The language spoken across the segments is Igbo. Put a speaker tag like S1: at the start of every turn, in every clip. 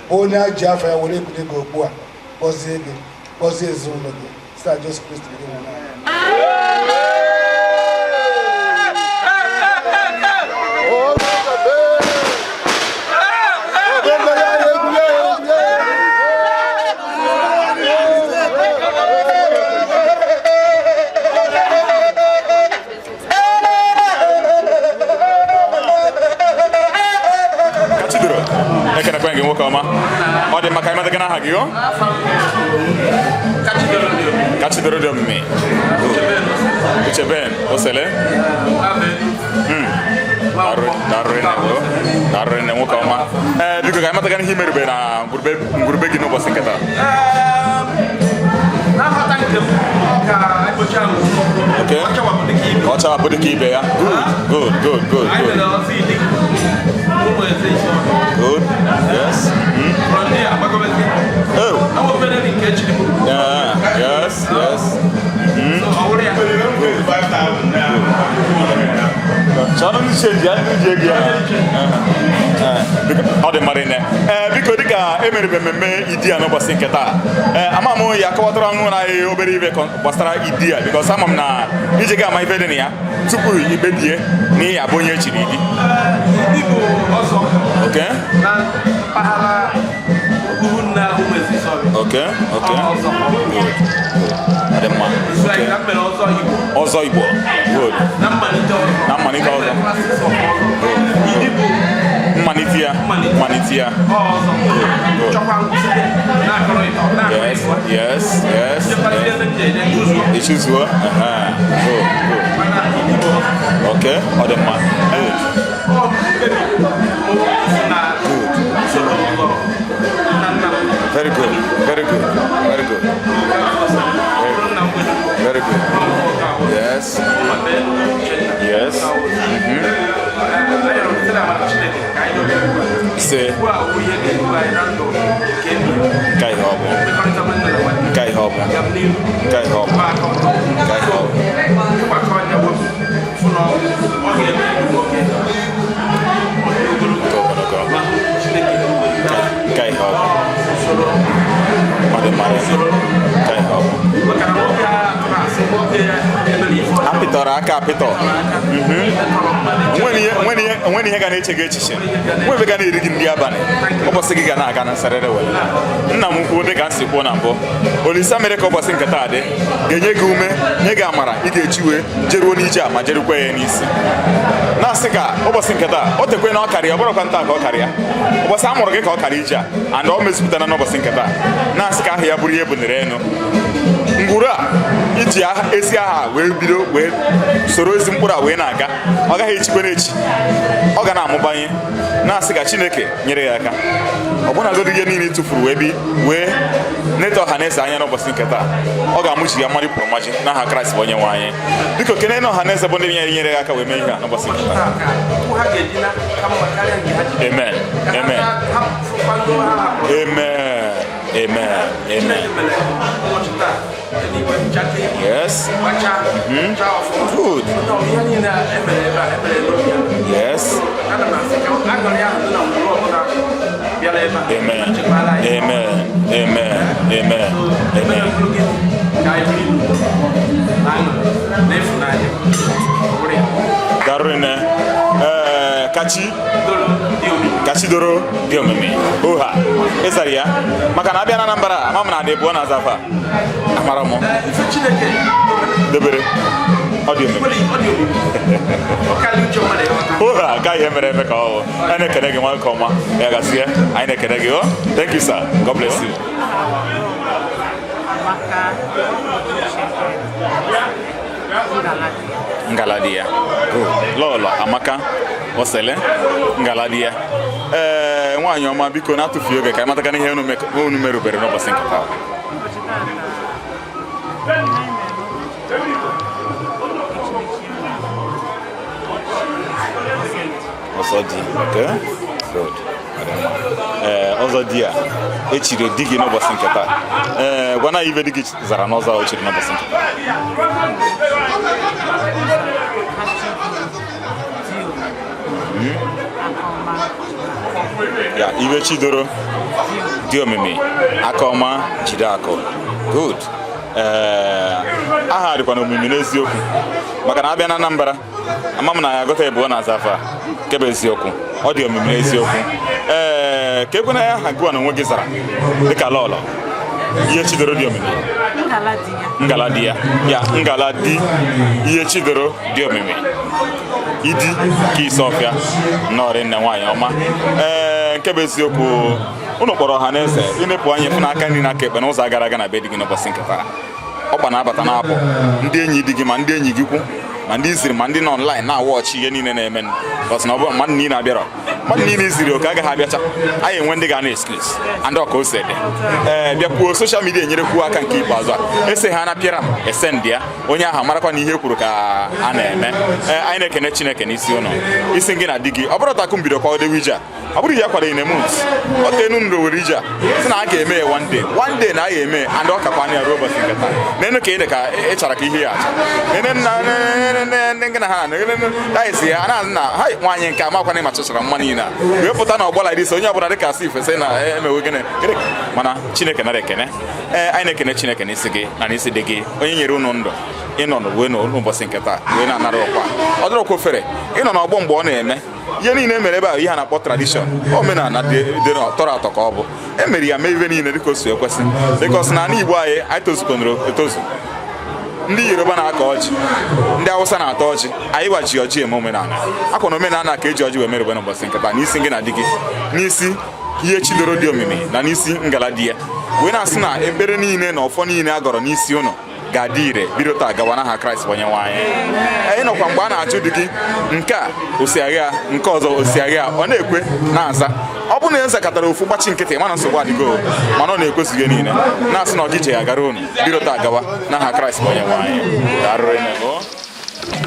S1: Bụ onye a ji afọ ya were ebunye gị okpu a, gọzie gị, gọzie ezinụlọ gị, site na Jesu Kristi gị nwe anyị.
S2: Kachidoro, ekenekwe gị, nwoke ọma. Ọ dị maka ịmata gị n'aha gị o. Kachidoro dị omimi. Ucheben Osele. Darụrị nne, nwoke ọma. Ee, biko, ka anyị mata gị ihe imerube na ngwurube gị n'ụbọchị nke taa.
S3: Na nghọta nke m, ọ ka egbochi ahụ. Ọ chawapụ dịka ibe.
S2: Ka ọ chawapụ dịka ibe ya. Good, good, good.
S3: Anyị
S2: Good.
S3: mere ọzọ idi ụmụ eze ise ọnụ.
S2: Good, yes.
S3: From there, agbagobezi.
S2: Oh.
S3: Enwebere m nke echiri m.
S2: Yeah, yes.
S3: So, ọ wụrụ ya.
S2: Chọrọ ndị change ya, ndị ji ego ya. Ọ dị mmadụ nne. Ee, biko, dịka emerebe mmemme idi a n'ụbọchị nke taa, ee, ama m ya kọwatara ọnụ na anyị obere ibe gbasara idi a, because ama m na ije ga ama ife dị na ya tupu ikpebie na ị abụ onye echiri idi.
S3: Idi bụ ọzọ na mpaghara ugwu nna ụmụ eze ise ọbịa.
S2: Okay.
S3: Ọ ọzọ.
S2: Good. Ọ dị mma.
S3: So, anyị ka m mere ọzọ Igbo.
S2: Ọzọ Igbo, good.
S3: Na mmalite ọzọ.
S2: Na mmalite ọzọ.
S3: Anyị mere classes of ọzọ. Idi bụ
S2: mmalite ya.
S3: Mmalite.
S2: Mmalite ya.
S3: Ọ ọzọ. Chọkwa nkwụsị na-akọrọ ịtọ na-akọrọ ịtọ. Njekwazi ebe m ji eje nchuzuo.
S2: Ichuzuo. Good, good.
S3: Mana idi bụ ọzọ.
S2: Okay, ọ dị mma. Good.
S3: Ọ mkpebi mụ si na usoro ụlọ nna nna m.
S2: Very good, very good, very good.
S3: Ọ bụrụ na m nwere
S2: Very good. Yes. Ise. Nke ihe ọ bụ. Nke ihe ọ bụ. Nke ihe ọ bụ. Nke ihe ọ bụ. Nke ogologo. Nke ihe ọ bụ. Ọ dị mma. Nke ihe ọ bụ. Apịtọrọ aka apịtọ. Onwere ihe ga na-eche gị echiche, nwe ebe ga na-eri gị nri abalị, ụbọchị gị ga na-aga na nsarịrị. Were nna m kwuo, dị ka m si kwuo na mbụ, Olisa mere ka ụbọchị nke taa dị ga-enye gị ume, nye gị amara ị ga-eji wee jeruo n'ije a ma jerukwa ya n'isi, na-asị ka ụbọchị nke taa o tekwe na ọ karịa, ọ bụrụkwa nta ka ọ karịa ụbọchị a mụrụ gị ka ọ kara ije a, and ọ mezupụtara n'ụbọchị nke taa, na-asị ka aha ya bụrụ ihe ebunere elu. Ngwuru a iji ezi aha wee bido, wee soro ezi mkpụrụ a wee na-aga, ọ gaghị echikwe n'echi, ọ ga na-amụbanye, na-asị ka Chineke nyere ya aka, ọbụnagodi ihe niile ị tụfuru wee bi wee neta ọha na eze anya n'ụbọchị nke taa, ọ ga-amụchi ya mmadụ kwuru mmaji n'aha Kraịst bụ onye nwe anyị. Biko, kene na ọha na eze bụ ndị nyere ya aka wee mee ihe a n'ụbọchị nke taa. Amen, amen, amen, amen, amen. Yes. Good. Yes. Amen, amen, amen, amen, amen. Darụnne. Ee, kachi kachidoro dị omimi oha ịzara ya, maka na abịa na Anambra, ama m na adị pụọ na azafa amara m debere ọ dị omimi oha ka ihe mere eme ka ọ bụ. Anyị na-ekene gị, nwa nke ọma ya gazie. Anyị na-ekene gị o. Thank you, sir. God bless you.
S4: Amaka Ngala.
S2: Ngala di ya. Lọlọ Amaka Osele ngala di ya. Ee, nwaanyị ọma, biko, na-atụfughị oge, ka anyị matakana ihe unu merubere n'ụbọchị nke taa.
S4: Ụbọchị tata, ihe anyị mere n'ụbọchị tata, echimechi
S2: Ọzọ di. Okay, good. Ọ dị mma. Ee, ọzọ di a echiri di gị n'ụbọchị nke taa, ee, gwana anyị ibe di gị zara n'ọzọ a o chiri n'ụbọchị nke taa.
S4: Kachi dị omimi, aka ọma.
S2: Ya iwe chidoro dị omimi, aka ọma jide akụ. Good. Ee, aha dịkwa n'omimi n'eziokwu, maka na abịa na Anambra, ama m na ya agụta ịbụọ na azafa nke bụ eziokwu. Ọ dị omimi n'eziokwu. Ee, ka ekwe na ya aha gụwa na onwe gị zara dịka lọlọ ihe chidoro dị omimi.
S4: Ngala di ya.
S2: Ngala di ya, ya ngala di ihe chidoro dị omimi, idi ka Isuofia nnọọ nne nwaanyị ọma. Ee, nke bụ eziokwu, unu kpọrọ ọha na eze ịnepụ anya fụ n'aka nri n'aka ekpe n'ụzọ gara aga na be di gị n'ụbọchị nke taa. Ọkpa na-abata na-apụ, ndị enyi di gị ma ndị enyi gị kwu ma ndị iziri ma ndị nọ online na-awọchị ihe niile na-eme, bọs na ọ bụrụ mmadụ niile abịarọ, mmadụ niile iziri oke agaghị abịacha, anyị enwe ndị ga na excuse and ọka ose dị. Ee, bịakwuo social media enyerekwuo aka. Nke ikpeazụ a ese ha na pịara m esend ya, onye ahụ marakwa na ihe kwuru ka a na-eme. Ee, anyị na-ekene Chineke n'isi ụlọ isi gị na di gị. Ọ bụrụ takụ mbido kwadowe ije a, ọ bụrụ ya kwado in a month, ọ tenu nro were ije a sị na a ga-eme ya one day, one day na a ga-eme, and ọ kakwa anya ruo ụbọchị nke taa. N'enu ka ị dị ka ị chara ka ihe ya acha nene nna nne gị na ha na ya a na ha nwaanyị nke amakwana ịma chọchara mma niile a wee pụta na ọgbọla iri onye ọbụla dịka asị ife sị na emewe gịnị gịnị. Mana Chineke nara ekene. Ee, anyị na-ekene Chineke n'isi gị na n'isi dị gị, onye nyere unu ndụ ịnọ wee n'ụbọchị nke taa wee na-anara ọkwa. Ọ dịrọkwa ofere ịnọ n'ọgbọ mgbe ọ na-eme ihe niile mere ebe a, ihe a na-akpọ tradition, omenala dị tọrọ atọ ka ọ bụ e mere ya, mee ihe niile dịka o si ekwesị, dịka ọ sị na ala Igbo anyị, anyị tozukọnụrụ etozu. Ndị Yoruba na-akọ ọjị, ndị Awụsa na-ata ọjị, anyị gbaji ọjị eme omenala akwa na omenala ka eji ọjị wee merebe n'ụbọchị nke taa n'isi gị na di gị, n'isi ihe chidoro dị omimi na n'isi ngala di ya, wee na-asị na ekpere niile na ọfọ niile a gọrọ n'isi ụnụ ga-adị ire bido taa gawa n'aha Kraịst bụ onye nwe anyị. Anyị nọkwa mgbe a na-ajụ di gị nke a osiagha, nke ọzọ osiagha, ọ na-ekwe na-aza. Ọ bụrụ na eze katara ofu gbachi nkịtị, mana nsogbu adịgo, mana ọ na-ekwezughị niile, na-asị na ọgịje ya gara unu bido taa gawa n'aha Kraịst bụ onye nwe anyị. Darụrụ nne.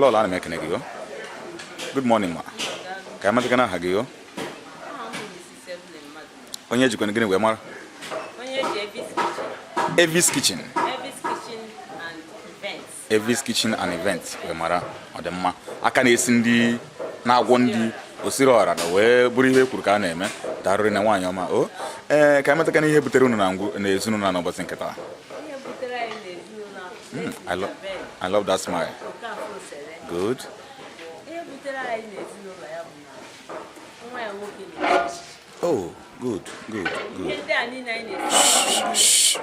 S2: Lọlọ, ana m ekene gị o. Good morning, ma. Ka amatakana aha gị o. Onye jikwana gịnị wee mara?
S4: Onye ji Evis Kitchen.
S2: Evis Kitchen.
S4: Evis Kitchen and Events.
S2: Evis Kitchen and Events wee mara. Ọ dị mma. Aka na-esi ndị na-agwọ ndị osiri ọra na wee bụrụ ihe e kwuru ka a na-eme. Darụrị na nwaanyị ọma o. Ee, ka amatakana ihe butere unu na ngwu na ezinụlọ na n'ụbọchị nke taa.
S4: Ihe butere anyị n'ezinụlọ
S2: I love that smile.
S4: Okafor Osere.
S2: Good.
S4: Ihe butere anyị n'ezinụlọ ya bụ na nwa ya nwoke na-echi echichi.
S2: Oh, good, good, good.
S4: Ihe ndị a niile anyị na-esi,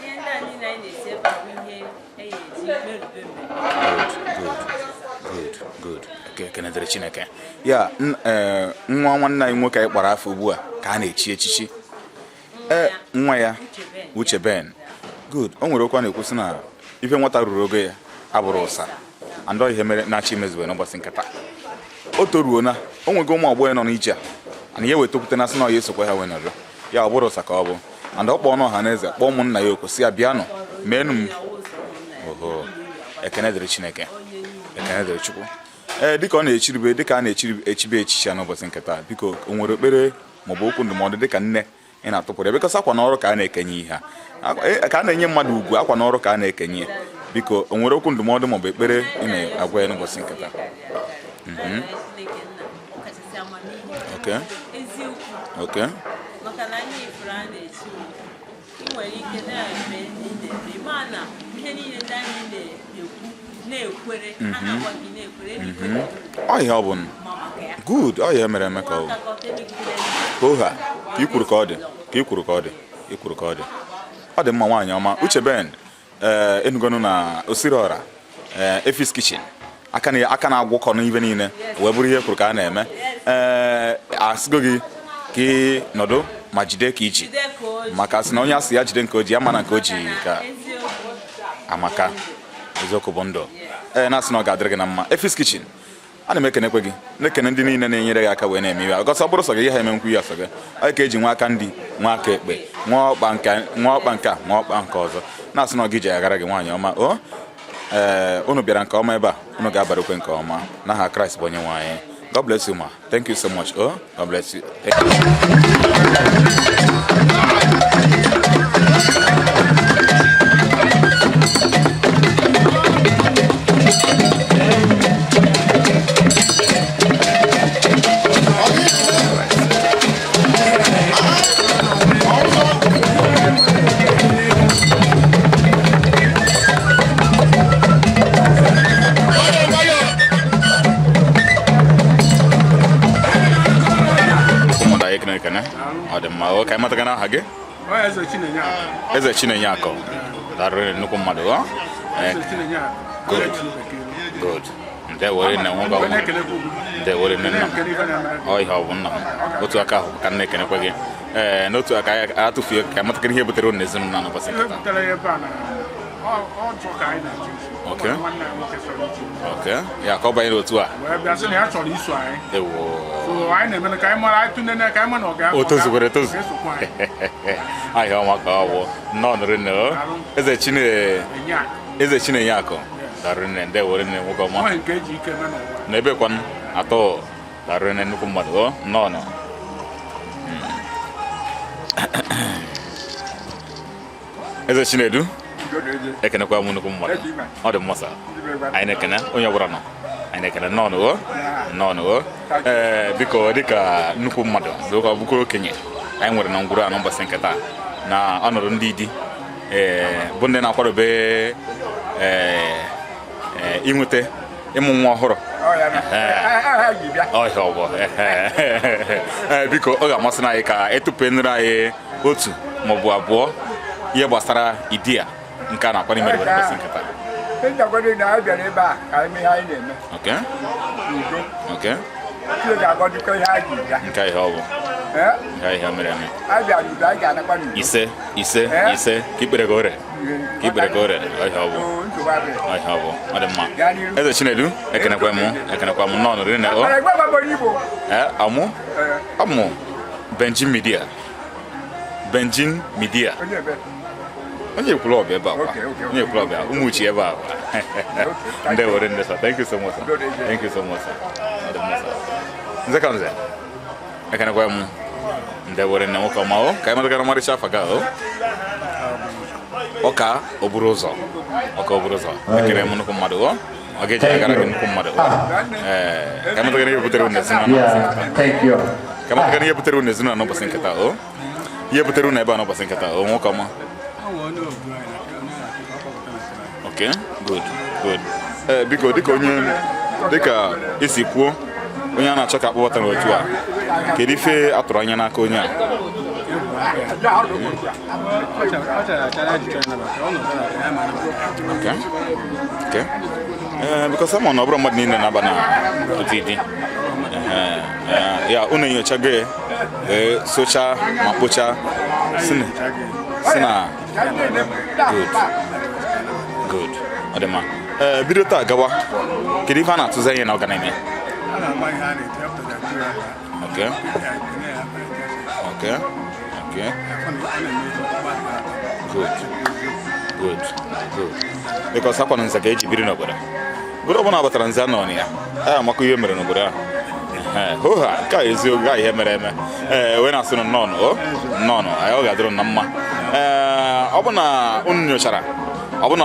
S4: ihe ndị a niile anyị na-esi ebe a bụ ihe e eji merube mmemme.
S2: Good, good, good, good. Ekene dịrị Chineke. Ya nwa nwanne anyị nwoke anyị kpọrọ afọ ugbu a ka a na-echi echichi. Ee, nwa ya Uche Ben. Good. O nwere okwu a na-ekwu sị na ife nwata ruru ogo ya abụrụ ụsa. And ọ ihe mere na-achọ imezuwe n'ụbọchị nke taa. O toruo na o nwego ụmụ agbọghọ nọ n'ije a and ya wetopụta na sị na ọ ya esokwa ha wee nọrọ ya, ọ bụrụ ụsa ka ọ bụ. And ọ kpọọ n'ọha na eze, kpọọ ụmụnna ya okwu sị ya bịanụ meenụ m. Oho, ekene dịrị Chineke, ekene dịrị Chukwu. Ee, dịka ọ na-echiribe, dịka a na-echibe echichi ya n'ụbọchị nke taa, biko o nwere ekpere maọbụ okwu ndụmọdụ dịka nne ị na-atụpụrụ ya? Bịkọsị akwa n'ọrụ ka a na-ekenye ihe a, ka a na-enye mmadụ ugwu, akwa n'ọrụ ka a na-ekenye ya. Biko o nwere okwu ndụmọdụ maọbụ ekpere ị na-agwa ya n'ụbọchị nke taa?
S4: Chineke nna ọkachasị amamihe, eziokwu, maka na anyị ifuru a na-echi, ị nwere ike na-eme ị na-eme ma na ihe niile ndị anyị na-ekwu na-ekwere ha na-agwa gị na-ekwere eluigwe
S2: Ọ ihe ọ bụ
S4: ma maka ya.
S2: Good. Ọ ihe mere eme ka ọ bụ
S4: Ụmụaka ka ọ emegidere.
S2: Oha ka i kwuru ka ọ dị, ka i kwuru ka ọ dị, i kwuru ka ọ dị. Ọ dị mma, nwaanyị ọma. Uche Ben, ee, enugonu na osiri ọra, ee, Efis Kitchen, aka na aka na-agwọkọ n'ibe niile wee bụrụ ihe kwuru ka a na-eme. Ee, asịgo gị ka ị nọdụ ma jide ka iji
S4: Jide ka o ji.
S2: Maka sị na onye asị ya jide nke o ji ya, mana nke o ji ka
S4: eziokwu
S2: amaka. Eziokwu bụ ndụ. Ee, na-asị na ọ ga-adịrị gị na mma. Efis Kitchen, ana m ekenekwe gị, na-ekene ndị niile na-enyere gị aka wee na-eme ihe ọgọsọ. Ọ bụrụ sọ gị ihe ha eme nkwu ya sọ gị, ọ ka eji nwa aka ndị nwa aka ekpe, nwa ọkpa nke nwa ọkpa nke a, nwa ọkpa nke ọzọ, na-asị na ọ gị ji agara gị, nwaanyị ọma o. Ee, unu bịara nke ọma ebe a, unu ga-abarukwe nke ọma n'aha Kraịst bụ onye nwe anyị. God bless you, ma. Thank you so much. Oh, God bless you. Thank you. Ụmụnna anyị, ekene ekene. Ọ dị mma o. Ka anyị mataga n'aha gị.
S3: Eze Chinenye Akụ.
S2: Eze Chinenye Akụ, darụrị nnukwu mmadụ ọ.
S3: Eze Chinenye Akụ.
S2: Good. Good. Ndewo nne, nwoke ọma. Ndewo nne, nna m. Ọ ihe ọ bụ nna m. Otu aka ahụ ka m na-ekenekwe gị. Ee, n'otu aka anyị atụfuo ka matakịrị ihe butere unu n'ezinụlọ n'ụbọchị
S3: Ihe
S2: nke taa.
S3: butere ya ebe a na ọjọ ka anyị na-achọ iso. Nwanne anyị nwoke chọrọ iso.
S2: Okay. Ya ka ọ banyere otu a.
S3: Wee bịa sị na ya chọrọ iso anyị.
S2: Ewo.
S3: So anyị na-eme ka anyị mara, anyị tụnene ka anyị ma na ọ ga
S2: O tozukwara etozu.
S3: ọ ga-esokwa anyị.
S2: Ahịa ọma ka ọ bụ. Nnọọ nụrụ nne o. Eze Chine
S3: Enye akụ.
S2: Eze Chinenye Akụ. Darụrị nne, ndewo nne, nwoke ọma.
S3: Nwaanyị nke eji ike eme n'ụwa.
S2: Na ebe kwanụ atọ, darụrị nne, nnukwu mmadụ o. Nnọọ nọ. Eze Chinedu, ekenekwa m nnukwu mmadụ. Ọ dị mma sa. Anyị na-ekene onye ọbụla nọ. Anyị na-ekene, nnọọ nụ o. Nnọọ nụ o. Ee, biko, dịka nnukwu mmadụ, dịka ọ bụkwa okenye anyị nwere na ngwuru a n'ụbọchị nke taa na ọnọdụ ndị di, ee, bụ ndị na-akwadobe, ee, ee, inweta ịmụ nwa ọhụrụ. Ọhịa ọgbọ. Ee, biko, ọ ga-amasị anyị ka etụpenụrụ anyị otu maọbụ abụọ ihe gbasara idi a nke a na-akwado imere n'ụbọchị nke taa.
S5: Njakwado na anyị bịara ebe a ka anyị mee ihe anyị na-eme n'udo. Chineke agọzikwa ihe anyị ji bịa.
S2: Nke ihe ọ bụ.
S5: Ee?
S2: Nke ihe mere eme.
S5: Anyị bịara n'udo, anyị ga-anakwa n'udo.
S2: Ise, ise.
S5: Eh?
S2: Ise, ka ikpere gị ore, ka ikpere gị ore. Ọhịa ọ bụ.
S5: Oo, nsogbu adịghị.
S2: Ọhịa ọ bụ. Ọ dị mma.
S5: Gaa n'iru.
S2: Eze Chinedu, ekenekwa m, ekenekwa m. Nnọọ nụrụ nne o.
S5: Mana egbe gbagoro Igbo.
S2: Ee, amụ
S5: Ee,
S2: amụ Benjin Media, Benjin Media.
S5: Onye ebe?
S2: Onye ekwuru ọbịa ebe a kwa.
S5: Okay.
S2: Onye ekwuru ọbịa ụmụ uche ebe a kwa. Ndewo rinne, sir. Thank you so much, sir. Thank you so much, sir. Ọ dị mma, sir. Nze ka nze ekenekwa m. Ndewo rinne, nwoke ọma. O ka anyị matagara ọmarịcha afa gị o. Ọka oburu ụzọ, ọka oburu ụzọ, ekele m nnukwu mmadụ. O ọ ga-eji agara gị, nnukwu mmadụ. Ee, ka anyị matagara ihe butere unu ezinụlọ n'ụbọchị nke taa.
S6: Yeah, thank you.
S2: Ka anyị matagara ihe butere unu ezinụlọ n'ụbọchị nke taa. O ihe butere unu ebe a n'ụbọchị nke taa, o nwoke ọma? Okay, good, good. Ee, biko, dịka onye, dịka esi kwuo, onye a na-achọ ka akpọbata n'otu a, kedu ife atụrụ anya n'aka onye a? Okay. Ee, because ama na ọ bụrụ mmadụ niile na-aba na otu ịdị. Ee, ya unu enyochago ya, wee sochaa ma kpochaa, si na good, good, ọ dị mma. Ee, bido taa gawa, kedu ife a na-atụzi anya na ọ ga na-eme? Okay, good, good, good, because akwa nze ka eji biri n'obodo. Obodo ọbụla batara nze anọ na ya, a amakwa ihe mere n'obodo ahụ. Ee, hoha, nke a eziokwu a, ihe mere eme. Ee, wee na-asị nnọọ o, nnọọ, anyị ọ ga-adịrị na mma. Ee, ọ bụ na unu nyochara, ọ bụ na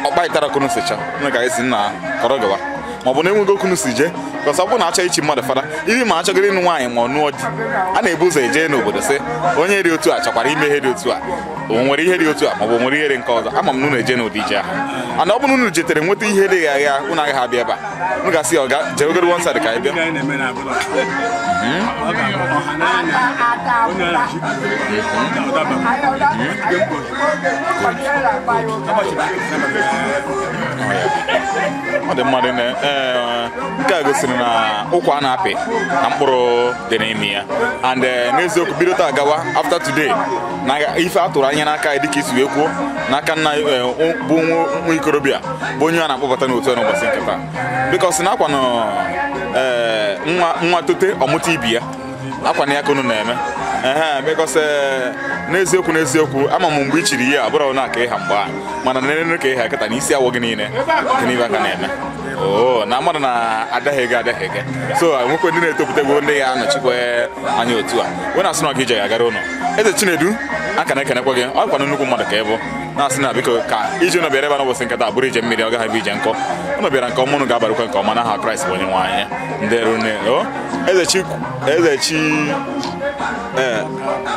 S2: ọkpa ịtara kunu sicha unu ka esi nna kọrọ gawa, ma ọ bụ na enweghị okunu si jee because ọ bụ na achọ ichi mmadụ fada iri, ma achọgoro ịnụ nwaanyị ma ọ nụọ di, a na-ebu ụzọ eje n'obodo sị onye dị otu a chọkwara ime ihe dị otu a, o nwere ihe dị otu a, ma ọ bụ nwere ihe dị nke ọzọ. Ama m na unu eje n'ụdị ije ahụ, ana ọ bụ na unu jetere nweta ihe dị agha, unu agaghị abịa ebe a, unu ga-asị ọ ga jewegoro one side ka anyị bịa.
S7: Ndị anyị na-eme na-abụla ọ ga-abụ ọha n'anya onye a na-achị ọ daba tige mkpu ozugbo agbachiri.
S2: Ọ dị mmadụ na ee, nke a gosiri na ụkwa a na-apị na mkpụrụ dị n'ime ya. And n'eziokwu, bido taa gawa, after today, na ife a tụrụ anya n'aka anyị, dịka isi wee kwuo, n'aka nna bụ nwa ikorobịa bụ onye a na-akpọbata n'otu a n'ụbọchị nke taa, because na akwa nọ nwa nwa tote ọmụta ibi ya, akwa na ya ka unu na-eme ehe. Because n'eziokwu, n'eziokwu, ama m mgbe i chiri ihe a bụrụ na aka ịha mgbe a, mana nenenu ka ịha kịta na isi awọ gị niile gịnị ibe aka na-eme oo na mmadụ na-adaghị ego adaghị ego. So nwekwe ndị na-etopụta ndị ya anọchikwa anya otu a, wee na-asị na ọga ije ya agara ụlọ. Eze Chinedu, aka na-ekenekwa gị. Ọ kwanụ nnukwu mmadụ ka ị bụ, na-asị na biko ka ije ụnụ bịara ebe a n'ụbọchị nke taa bụrụ ije mmiri, ọ gaghị bụ ije nkọ. Ụnụ bịara nke ọma, ụnụ ga-abarụkwa nke ọma n'aha Kraịst bụ onye nwe anyị. Ndị rune o eze chi, eze chi, ee,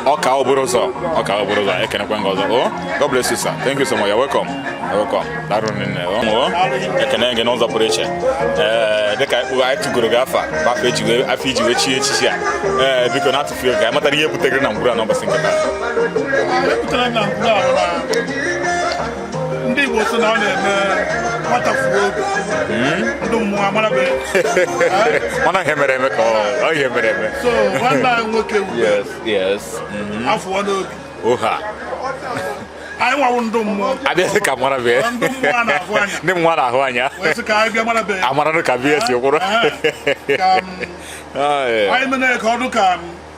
S2: ọka oburu ụzọ, ọka oburu ụzọ, ekenekwa gị ọzọ o. God bless you, sir. Thank you so much. You're welcome, you're welcome. Daalụ nne o. Ekene gị n'ụzọ pụrụ iche. Ee, dịka anyị tụgoro gị afa bụ afọ eji wee afọ iji wee chie echichi a, ee, biko na-atụfu oge, anyị matara ihe butegere na ngwuru a n'ụbọchị nke taa.
S8: Epụtara na ngwuru ahụ na ndị Igbo sị na ọ na-eme nwata fuo obi, ndị mmụọ amarabe.
S2: Mana ihe mere eme ka ọ ihe mere eme.
S8: So nwanne anyị nwoke wube
S2: Yes.
S8: afụọ n'obi.
S2: Oha.
S8: Anyị nwawu ndị mmụọ.
S2: Abịa ka mara bịa.
S8: Ndị mmụọ a na-ahụ anya.
S2: Ndị mmụọ na-ahụ anya.
S8: Wee sị ka anyị bịa mara be.
S2: Amaranụ ka bịa si kwụrụ.
S8: Ka anyị mere ka ọ dị ka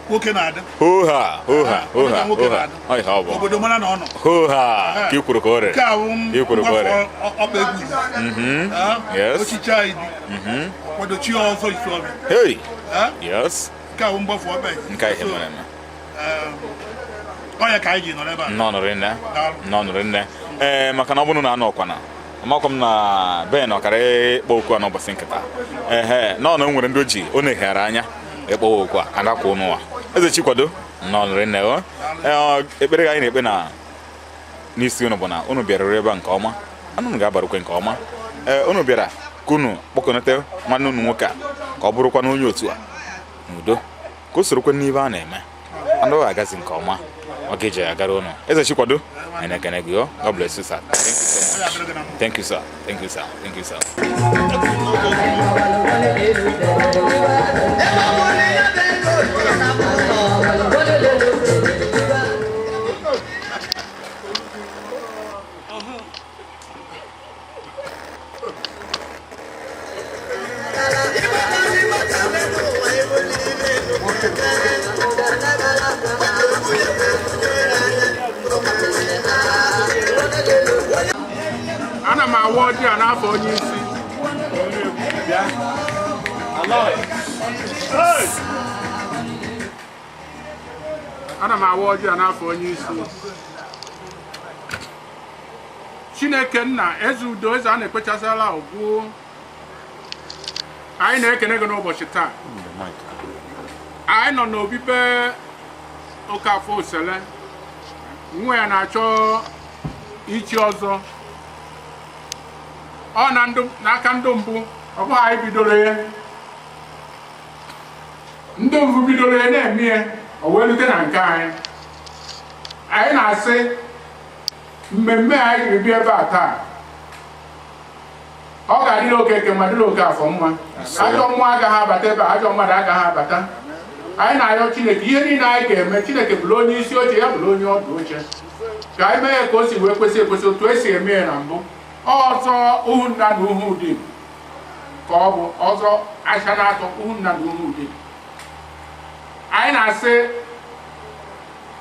S8: nwoke na-adị.
S2: Hoha, hoha, hoha.
S8: Nwoke
S2: Hoha.
S8: na-adị.
S2: Ọ ihe ọ bụ.
S8: Obodo mara na ọ nọ.
S2: Hoha, ka i kwuru ka o rere.
S8: Nke a wụ
S2: I kwuru ka o rere.
S8: mgbafọ ọkpa egwu izizi. Ochichi anyị dị kwadochi ọzọ isi ọbịa.
S2: Hey. Yes.
S8: Nke a wụ mgbafu ọkpa izizi.
S2: Nke a ihe mere eme.
S8: Ọ ya ka anyị ji nọrọ ebe a.
S2: Nnọọ nụrụ nne.
S8: Daalụ.
S2: Nnọọ nụrụ nne. Ee, maka na ọ bụrụ na anọ ọkwana amakwa m na ben ọkara ịkpọ okwu a n'ụbọchị nkịta ehe nọọ na o nwere ndị o ji ọ na-eghara anya ịkpọwa okwu a adakwa ụnụwa. Eze Chikwado, nnọọ nụrụ nne o. Ee, ekpere anyị na-ekpe na n'isi unu bụ na unu bịaruru ebe a nke ọma, unu ga-abarukwe nke ọma. Ee, unu bịara ka unu kpọkọnata nwanne unu nwoke a ka ọ bụrụkwa na onye otu a n'udo, ka o sorokwe n'ibe a na-eme andụ agazi nke ọma, ọ ga-eji agara ụnụ. Eze Chikwado, anyị na-ekene gị o. God bless you, sir. Thank you so much. Thank you, sir. Thank you, sir. Thank you, sir.
S3: Ana m awụ. awa ọjị a n'afọ onye isi. Ana m awa ọjị a n'afọ onye isi. Chineke nna, eze udo, eze a na-ekpechasịala ogwu, anyị na-ekene gị n'ụbọchị taa. Anyị nọ n'obibe Okafọ Osele, nwa ya na-achọ ichi ọzọ. Ọ na n'aka ndụ mbụ, ọ bụghị anyị bidoro ya. Ndị mbụ bidoro ya na-eme ya, o wee rute na nke anyị. Anyị na-asị mmemme anyị jiri bịa ebe a taa, ọ ga-adịrị Okeke mma, dịrị Okafọ mma. Ajọ mmụọ agaghị abata ebe a, ajọ mmadụ agaghị abata. Anyị na-arịọ Chineke ihe niile anyị ga-eme, Chineke bụrụ onye isi oche, ya bụrụ onye ọdụ oche, ka anyị mee ya ka o si wee kwesị ekwesị, otu esi eme ya na mbụ. Ọzọ uhu nna na uhu ụdị ka ọ bụ ọzọ acha na-atọ uhu nna na uhu ụdị. Anyị na-asị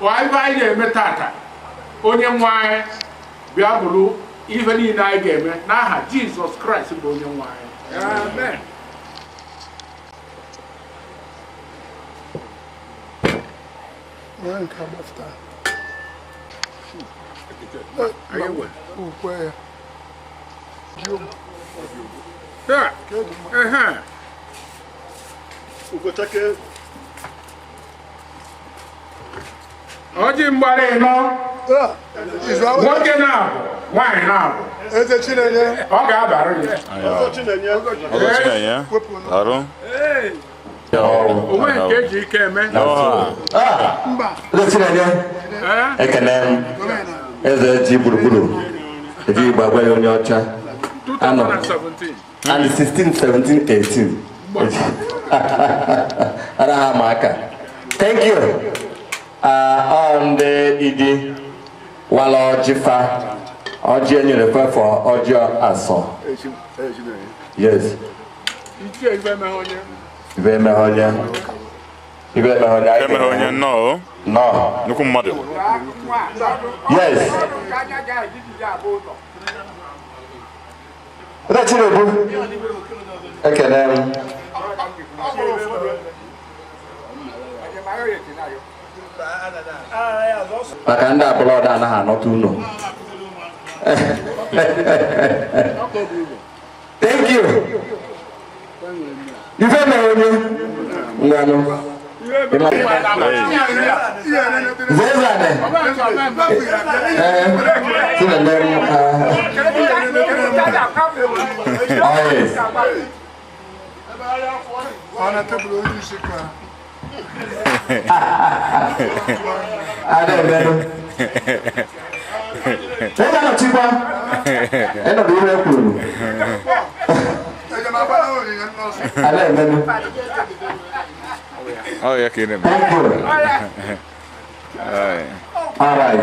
S3: ebe anyị na-eme tata, onye nwe anyị bịa bụrụ ife niile anyị ga-eme n'aha Jizọs Kraịst bụ onye nwe anyị. Amen. Ọjị mgbara ịnọ, nwoke na-abụ, nwaanyị na-abụ.
S1: Eze Chinenye.
S3: Ọ ga-abara gị.
S2: Ọzọ Chinenye. Arụ.
S3: Onwe nke eji ike eme.
S6: Eze Chinenye. Ekene m. Eze ji gburugburu. Eji Igbo agwa ya onye ọcha.
S3: 2017.
S6: And 16, 17, 18. Anaghị ama aka. Thank you. Ọ ndị Idi wala ọjị fa. Ọjị enyere fa for ọjị asọ. Yes.
S3: Ichie ibe emeghe onye.
S6: Ibe emeghe onye. Ibe emeghe onye.
S2: Emeghe onye nnọọ.
S6: Nnọọ.
S2: Nnukwu mmadụ.
S6: Yes. Eze Chinedu. Ekene m. Maka ndị abụlọdụ anaghị anọta ụlọ. Thank you. Ife mere onye ngwanụ. Zezane. Chinenye m. Oh yes.
S1: Ọ na tebụl onye isi ka.
S6: Ada emerụ. Ị ga-anọchikwa. Ị nọrọ ihe e kwuru. Ada emerụ.
S2: Ọ ya ka ị na-eme.
S6: Thank you. All right.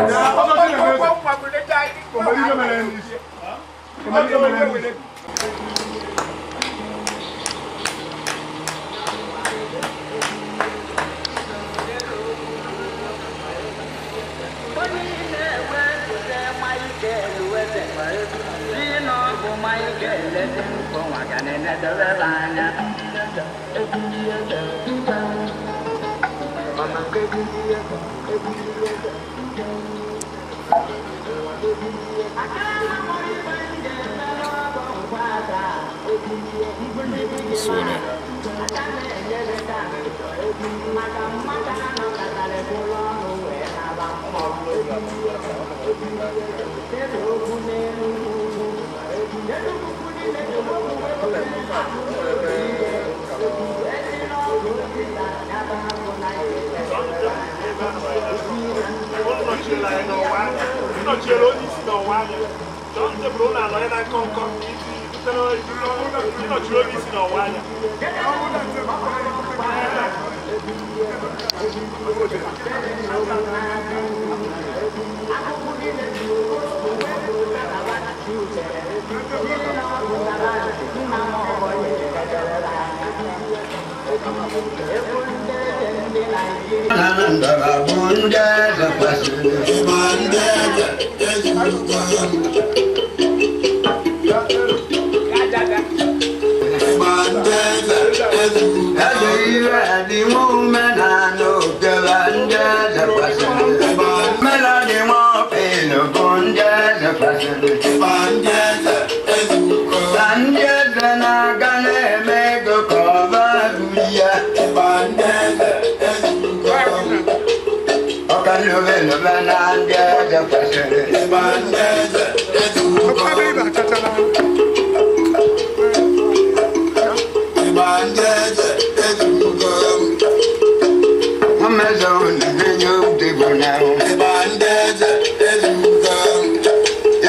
S2: Sone.
S9: Eze iwe dị nwa ume na n'okele ndị eze kwesịrị. Melody nwa bụ ndị eze kwesịrị. Na ndị eze na-aga na-eme ego ka ọ baa ya. Ọka lobe na ndị eze kwesịrị. Mmezo na-enye ude bụ na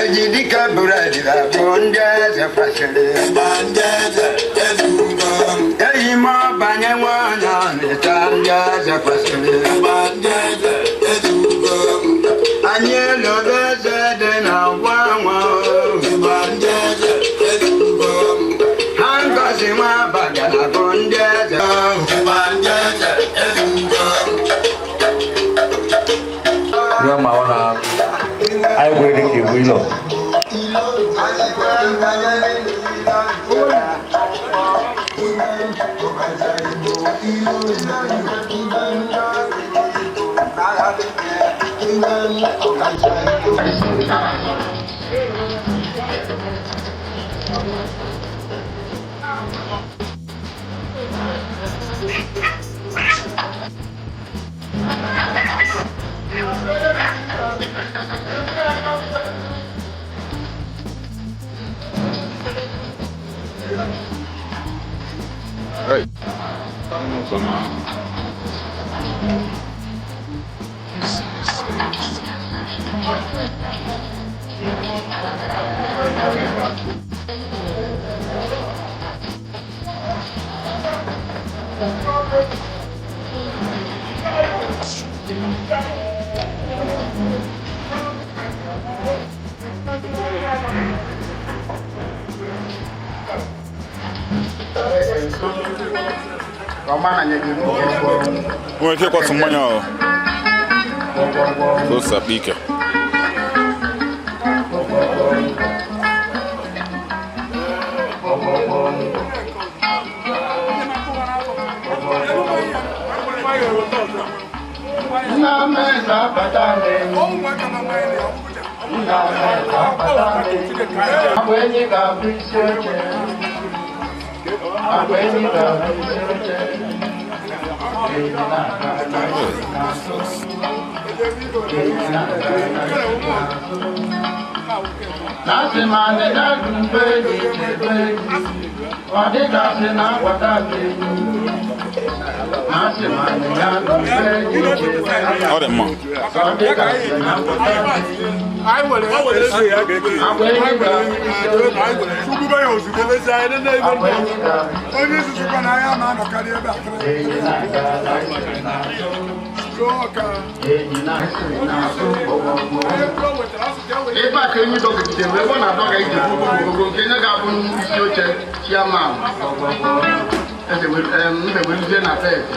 S9: eji dịka bụredị abụ ndị eze kwesịrị. Eyi m ọbanye nwaanyị ọnịcha ndị eze kwesịrị. Anyị elobe eze dị na gwa nwa ha ngozi nwa bagana bụ ndị eze.
S6: Ihe ma ọ na anyị gwere dịka igwe ilo.
S2: Hey. Nwere ike ịkwatụ mmanya ahụ ka o si akpa ike.
S9: Nna m eze abata m enyi. Nna m eze abata m enyi. Agwa enyi ga-abụ isi oche. Agwa enyi ga-abụ isi oche. Enyi na-aga n'azụ. Enyi na-aga n'azụ. Na-asị ma anịnya dube enyi chebe enyi. Ọ dịgasị na-akwata m enyi. Na-asị ma anịnya dube enyi chebe enyi.
S2: Ọ dị mma.
S9: Ọ dịgasị na-akwata m enyi. Agwa enyi ga-abụ isi oche. Agwa enyi ga-abụ
S5: Onye izuzu na ahịa na-anọkarị ebe a.
S9: enyi na-aga n'azụ. Enyi na-asị n'azụ gbọgbọgbọ.
S10: Ebe a ka enyi dọgidere ebe ọ na-adọga ije gbogbogbò nke nye ga-abụ isi oche chairman eze mbe weruzie na be eze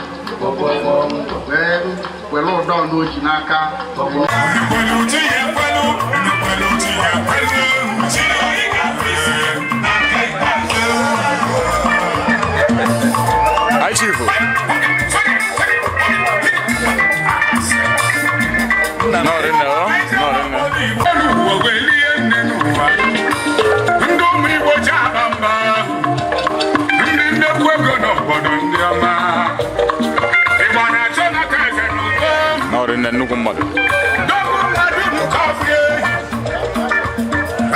S10: wee were ụdọ n'oji n'aka.
S2: Hi, Chief. Nọrị nne ọ, nọrị nne.
S3: Ndị ụmụ Igbo ji aba mba, ndị nnekwu ego n'obodo ndị ọma. Igbo na-achọ n'aka eze n'uko.
S2: Nọrị nne nnukwu mmadụ.
S3: Dọkụ mmadụ nke ọfịa ehi.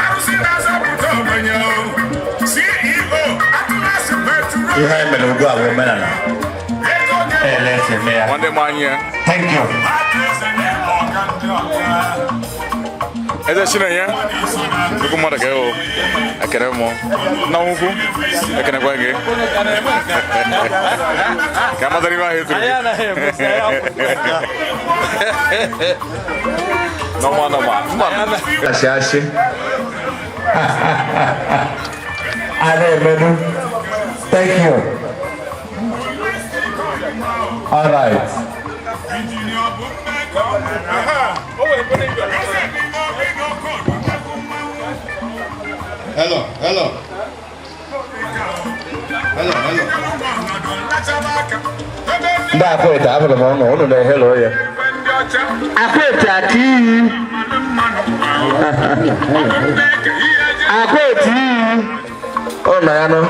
S3: Arụsị na-azọpụta ogbenye o. CEO Atlas Petrol.
S6: Ihe anyị mere ugbu a bụ omenala. Ele esi eme ya.
S2: Nwanne m anyị ya.
S6: Thank you.
S2: Eze Chinenye, nnukwu mmadụ ka ịhụ. Ekene m. Nna m ukwu, ekenekwa gị. Ka amatara ibe ahụ eturu gị. Nọma nọma. Mba.
S6: Asị asị. A na-emedu. Thank you. All right.
S10: Hello, hello. Hello, hello.
S6: Ndị Akwete, abụrụ m ọnụ ụnụ na-ehelo ya. Akwete aka iyi. Akwete iyi. Ọ nọ ya nọ.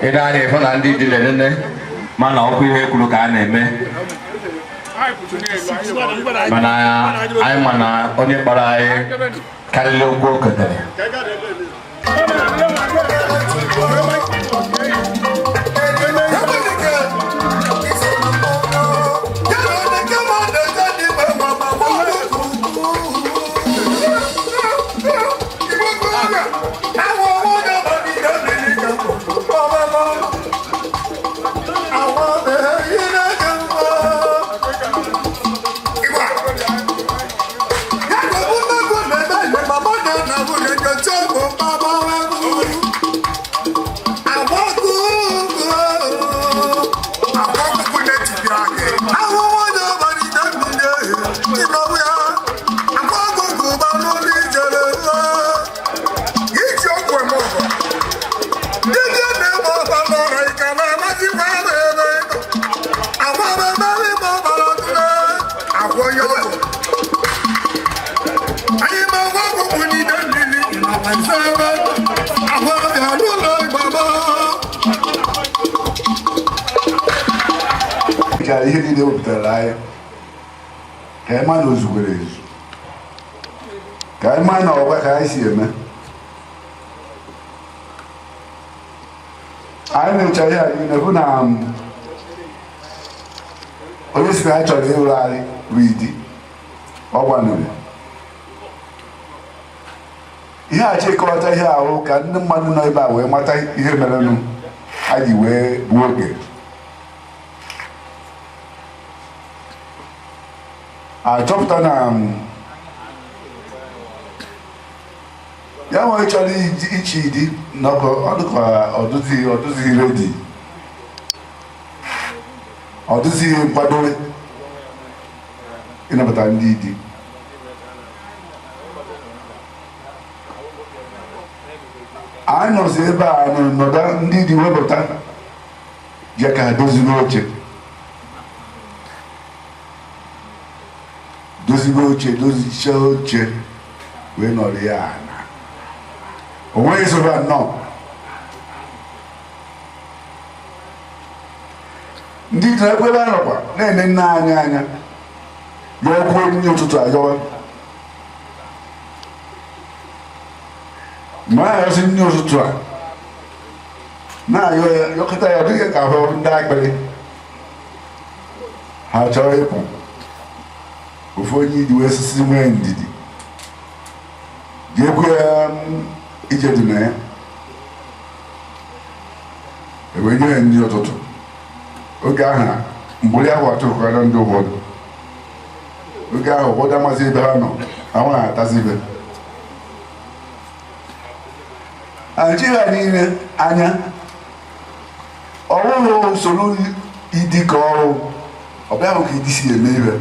S6: Ị na-anya ịhụ na ndị dị nene mana ọkụ ihe kwuru ka a na-eme, mana anyị ma na onye kpọrọ anyị karịrị okwu o ketere.
S11: Ka ihe niile wepụtara anyị, ka anyị ma na ozukwere ezu, ka anyị ma na ọgba ka anyị si eme. Anyị na-echa ihe a niile hụ na onye si na anyị chọrọ ịrụ anyị bụ Idi, ọ gbanụrụ ihe a chịkọta ihe ahụ ka ndị mmadụ nọ ebe a wee mata ihe merenụ ha ji wee gbuo oge. Achọpụta na ya nwere chọrọ ichi Idi n'ọkụ, ọ dịka ọdụzighị ready, ọ dịzighị nkwado ịnabata ndị Idi. Anyị nọzi ebe a nọdụ, ndị Idi wepụta je ka ha doziri oche, dozibe oche, dozichaa oche wee nọrọ ya ala. O nweghị soro nnọọ ndị dị ebe a nọkwa na-ene nne anyị anya ya ọkụ onye ụtụtụ ayọwa ma ayọsị nne ụtụtụ a na-ayọ ya yọkọta ya dịghị ka ahụ ndị akpịrị ha chọrọ ịpụ. Ofu onye Idi wee sisi nwee ndidi ga-ekwe ya ije dị na ya, ewee nye ya nri ụtụtụ. Oge ahụ mgbori ahụ atụrụkwara ndị ụfọdụ, oge ahụ ụfọdụ amazi ebe ha nọ, ha nwa atazi ibe Naijiria niile anya. Ọ bụghị usoro Idi ka ọrụ ọ bịa ka Idi si eme ibe.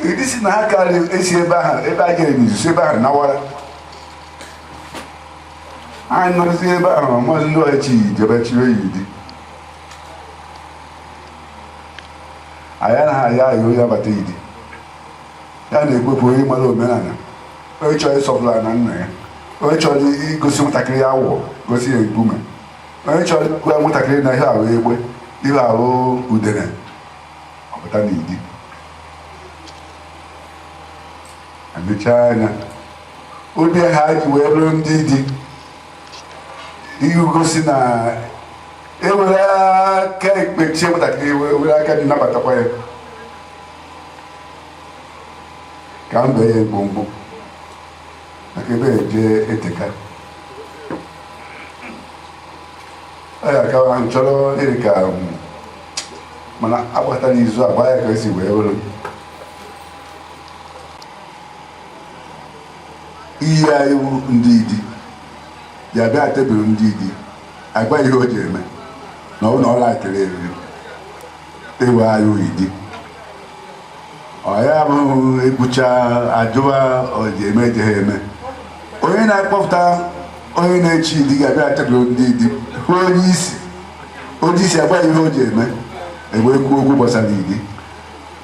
S11: Idi si na ha karị esi ebe ahụ ebe a jere n'izu si ebe ahụ nawara. Anyị nọrọzi ebe ahụ, maazị ndị ọchị jebe chiri ya Idi. Anyị anaghị aya ayọ ya bata Idi. Ya na-ekwepụ onye mara omenala, onye chọrọ ịsọpụrụ na nna ya, onye chọrọ igosi nwatakịrị awọ gosi ya nkume, onye chọrọ ịgwa nwatakịrị na ihe ahụ egbe, ihe ahụ udene, ọpụta n'Idi. Emechaa anya obi ha ji wee bụrụ ndị Idi, ihe gosi na ewere aka ekpechie nwatakịrị, were aka dị nabatakwa ya ka mbe ya mkpụmkpụ maka ebe eje eteka. Ọ ya akawa ahụ chọrọ ịrị ka mana agbakọtara izu agba ya ka esi wee bụrụ iyi anyị wụ ndị Idi ya bịa tebụl ndị Idi agba ihe o ji eme na ọ na ọ lakịrị eriri ewe anyị Idi ọ ya abụghị ekwucha ajụwa o ji eme ejighị eme onye na-akpọpụta onye na-echi Idi ga-abịa tebụl ndị Idi hụ onye isi agba ihe o ji eme ewee kwuo okwu gbasara Idi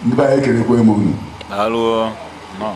S11: ndị be anyị ekelekwe m unu.
S2: Daalụ. Nnọọ.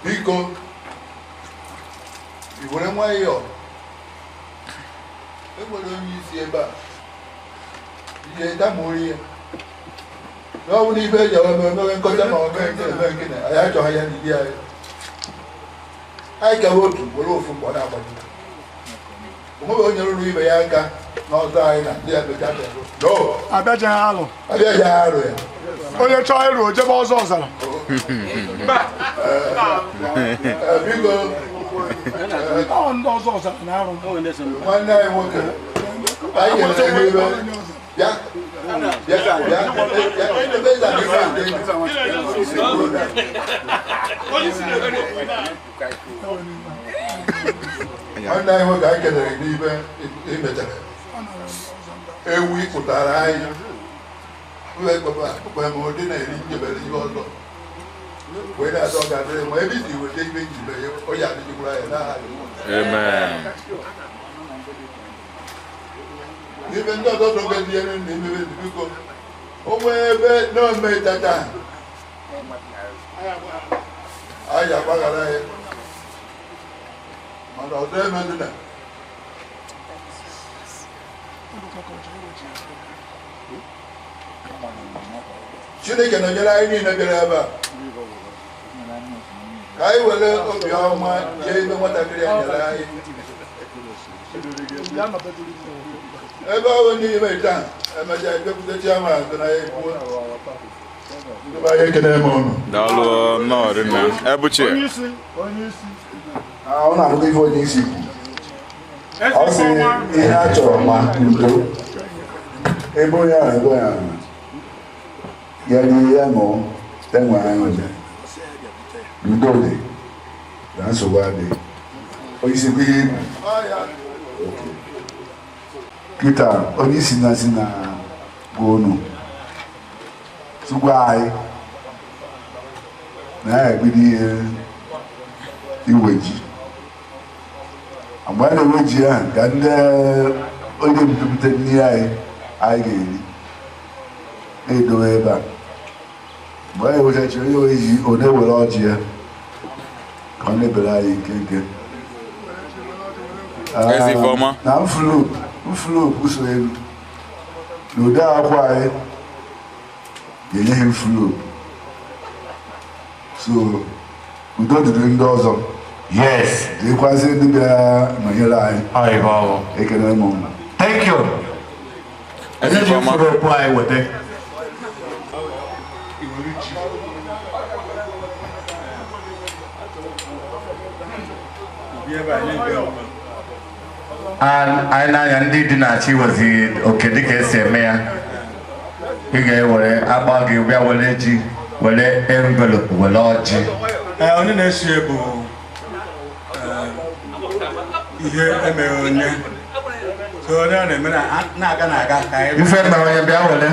S12: Biko i were nwayọọ enwere onye isi ebe a ihe damuri ya na ọ bụrụ ibe eji eme emeghe nkọcha ma ome nke eme nke na anyị achọghị ya n'idi anyị anyị gawa otu were ofu mgbe ọ na-agbaji onweghị onye rụrụ ibe ya aka n'ọzọ anyị na ndị abeja
S8: abịajaghị alụ
S12: abịajaghị alụ ya
S8: onye chọọ ịrụ ojebe ọzọ ọzara.
S12: Biko
S8: ndị ọzọ ọzara na-arụ
S12: nwanne anyị nwoke anyị nyere ya ibe bịa bịa bịa ebe ị na-adị nwanne anyị nwoke anyị kelere n'ibe imechara ewu ịkpụtara anyị ụdị na-eri njebere ihe ọzọ wee na-azọ ga-adịrị ma ebe isi weta ibe njibe ya onye adịjikwara ya n'aha.
S2: Amen.
S12: N'ibe ndị ọzọ dobe ihe na imebe biko o nwee ebe na-ome tata anyị agbaghara ya mana ọzọ emezina. Chineke nọnyere anyị niile bịara ebe a ka anyị were obiọma jee ebe nwatakịrị a nyere anyị ebe ọ bụ n'ime taa emechaa bịakwute chiaman na ya ekwuo ndị be anyị ekene m ụnụ.
S2: Daalụ nnọọ rinne. Ebuchi.
S11: Ọ na-abụkwa ife onye isi kwu ọ sị ihe a chọrọ ma udo ebe onye ahụ ebe onye ahụ ya rie ya ṅụọ ya nwee aṅụrị udo dị na nsogbu adịghị onye isi kwu ihe ikwu kịta onye isi na si na gwa unu tụgwa anyị na ya ebido ihe iwe ji mgbe a na-ewe ji ahụ ka ndị onye bupụta nri anyị anyị ga-eri na-edowe ebe a mgbe anyị ewechachi onye we ji ọ na-ewere ọjị ya ka ọ na-ebere anyị nkenke na mfulop so elu na ode akwụkwọ anyị ga-enye ha mfulop so udo dịrị ndị ọzọ.
S6: Yes.
S11: Dịkwazị ndị bịara nọnyere anyị. Ekele m ụnụ.
S6: Thank you. Onye ji mfụrụ okwu anyị weta. Anyị na-anya ndị dị na-achị wezi oke dịka esi eme ya. Ị ga-ewere akpa gị bịa were ji, were envelope, were ọjị.
S7: Onye na-esi bụ ihe emere onye so onye ọ na-eme na-aga na-aga ka anyị
S6: ife mere onye bịa were.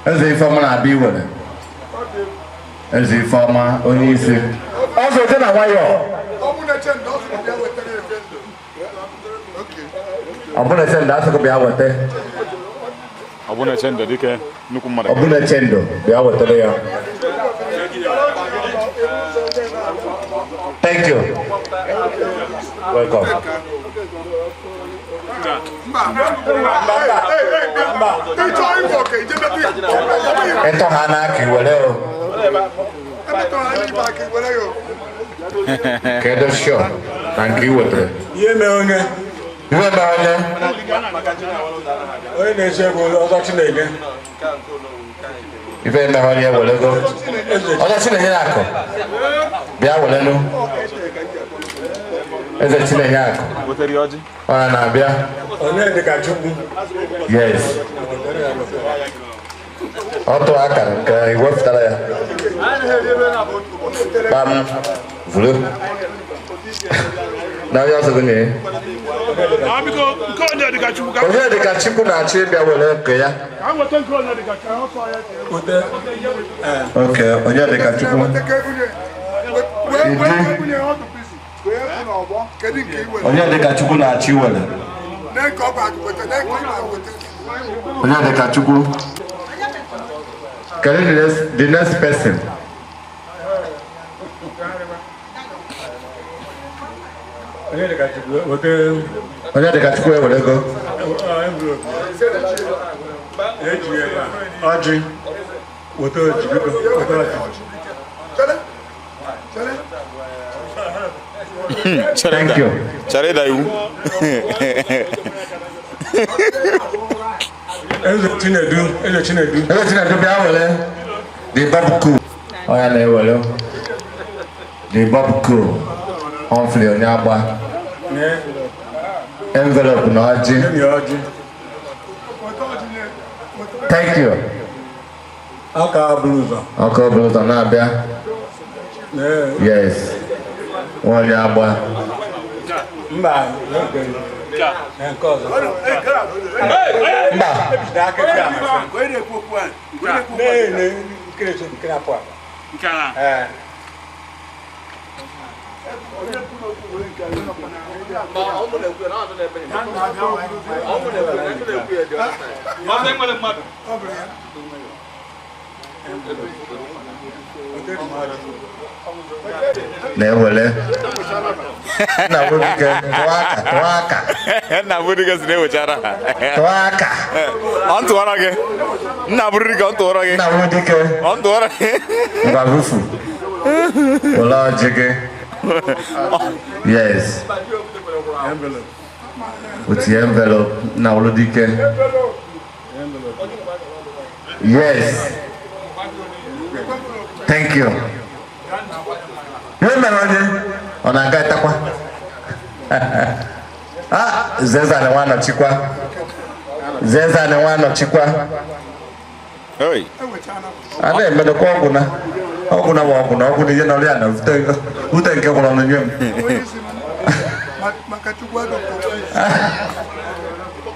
S6: Eze Ifeọma na-abịa iwere. Eze Ifeọma onye isi. Ọzọ dị na nwayọọ. Ọbụna eche ndụ asịkọ bịa weta.
S2: Ọbụna eche ndụ dike nnukwu mmadụ.
S6: Ọbụna eche ndụ bịa wetara ya. Thank you. Welcome. Ịtọ ha n'aka iwere o. Kedu sure na nke i wetara?
S7: Ihe mere onye.
S6: Ihe mere onye.
S7: Onye na-eche bụ ọzọ Chineke.
S6: Ife mere onye werego. Ọzọ Chinenye na-akụ. Bịa werenu. Eze Chinenye akụ. Ọ na-abịa.
S7: Onye dị ka Chukwu.
S6: Yes. Ọ tụọ aka nke iwepụtara ya. Kpam vulu. Na onye ọzọ gị na-enye. Onye dị ka Chukwu na-achọ ịbịa were nke ya. Okay, onye dị ka Chukwu. Onye dị ka Chukwu na-achọ iwere. Onye dị ka Chukwu. Kedu the next person? Onye dị ka Chukwu ewere ego.
S7: Ọjị. Weta ọjị biko. Weta ọjị.
S6: Thank you.
S2: Chere ịda iwu.
S7: Eze Chinedu, Eze Chinedu.
S6: Eze Chinedu bịa were the barbecue. Ọ ya na-ewere the barbecue. Humphrey onye agba. Envelope na ọjị. Thank you.
S7: Ọka buru ụzọ.
S6: Ọka buru ụzọ na-abịa. Yes. Onye agba.
S7: Mba. Nke ọzọ.
S6: Mba. Na-ewere. Nna Nwodike, tụọ aka, tụọ aka.
S2: Nna Nwodike si na-ewechara ha.
S6: Tụọ aka.
S2: Ọ ntụọrọ gị. Nna Nwodike, ọ ntụọrọ gị.
S6: Nna Nwodike.
S2: Ọ ntụọrọ gị.
S6: Ngwa bufu. Were ọjị gị. Yes. Otu envelope. Nna Nwodike. Yes. Thank you. Ihe mere onye ọ na-aga ịtakwa. Ah, Zezani nwa nọchikwa. Zezani nwa nọchikwa. A na-emedokwa ọgwụ na ọgwụ na ma ọgwụ na ọgwụ na ihe nọrọ ya na ute nke gwọrọ ọnụ nye m.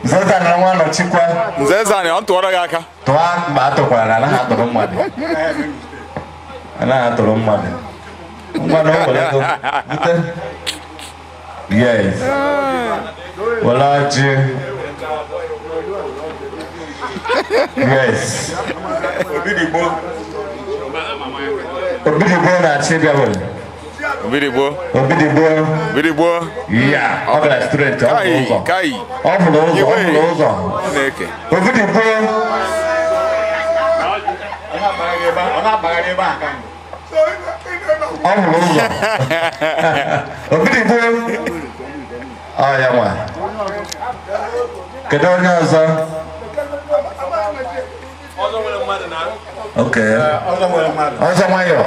S6: Zezani nwa nọchikwa.
S2: Zezani, ọ tụọrọ gị aka.
S6: Tụọ mba atụkwara anaghị atụrụ mmadụ. Anaghị atụrụ mmadụ. Ngwa na o were ego. Bute. Yes. Were ọjị. Yes.
S7: Obidigbo.
S6: Obidigbo na-achị bịa were.
S2: Obidigbo.
S6: Obidigbo.
S2: Obidigbo.
S6: Ya, ọ gara straight, ọ hụrụ ụzọ.
S2: Kai.
S6: Ọ hụrụ ụzọ, ọ hụrụ ụzọ.
S2: Chineke.
S6: Obidigbo. Ọ hụrụ ụzọ. Obidigbo. Ọ ya nwa. Kedu onye ọzọ? Okay. Ọzọ nwayọ.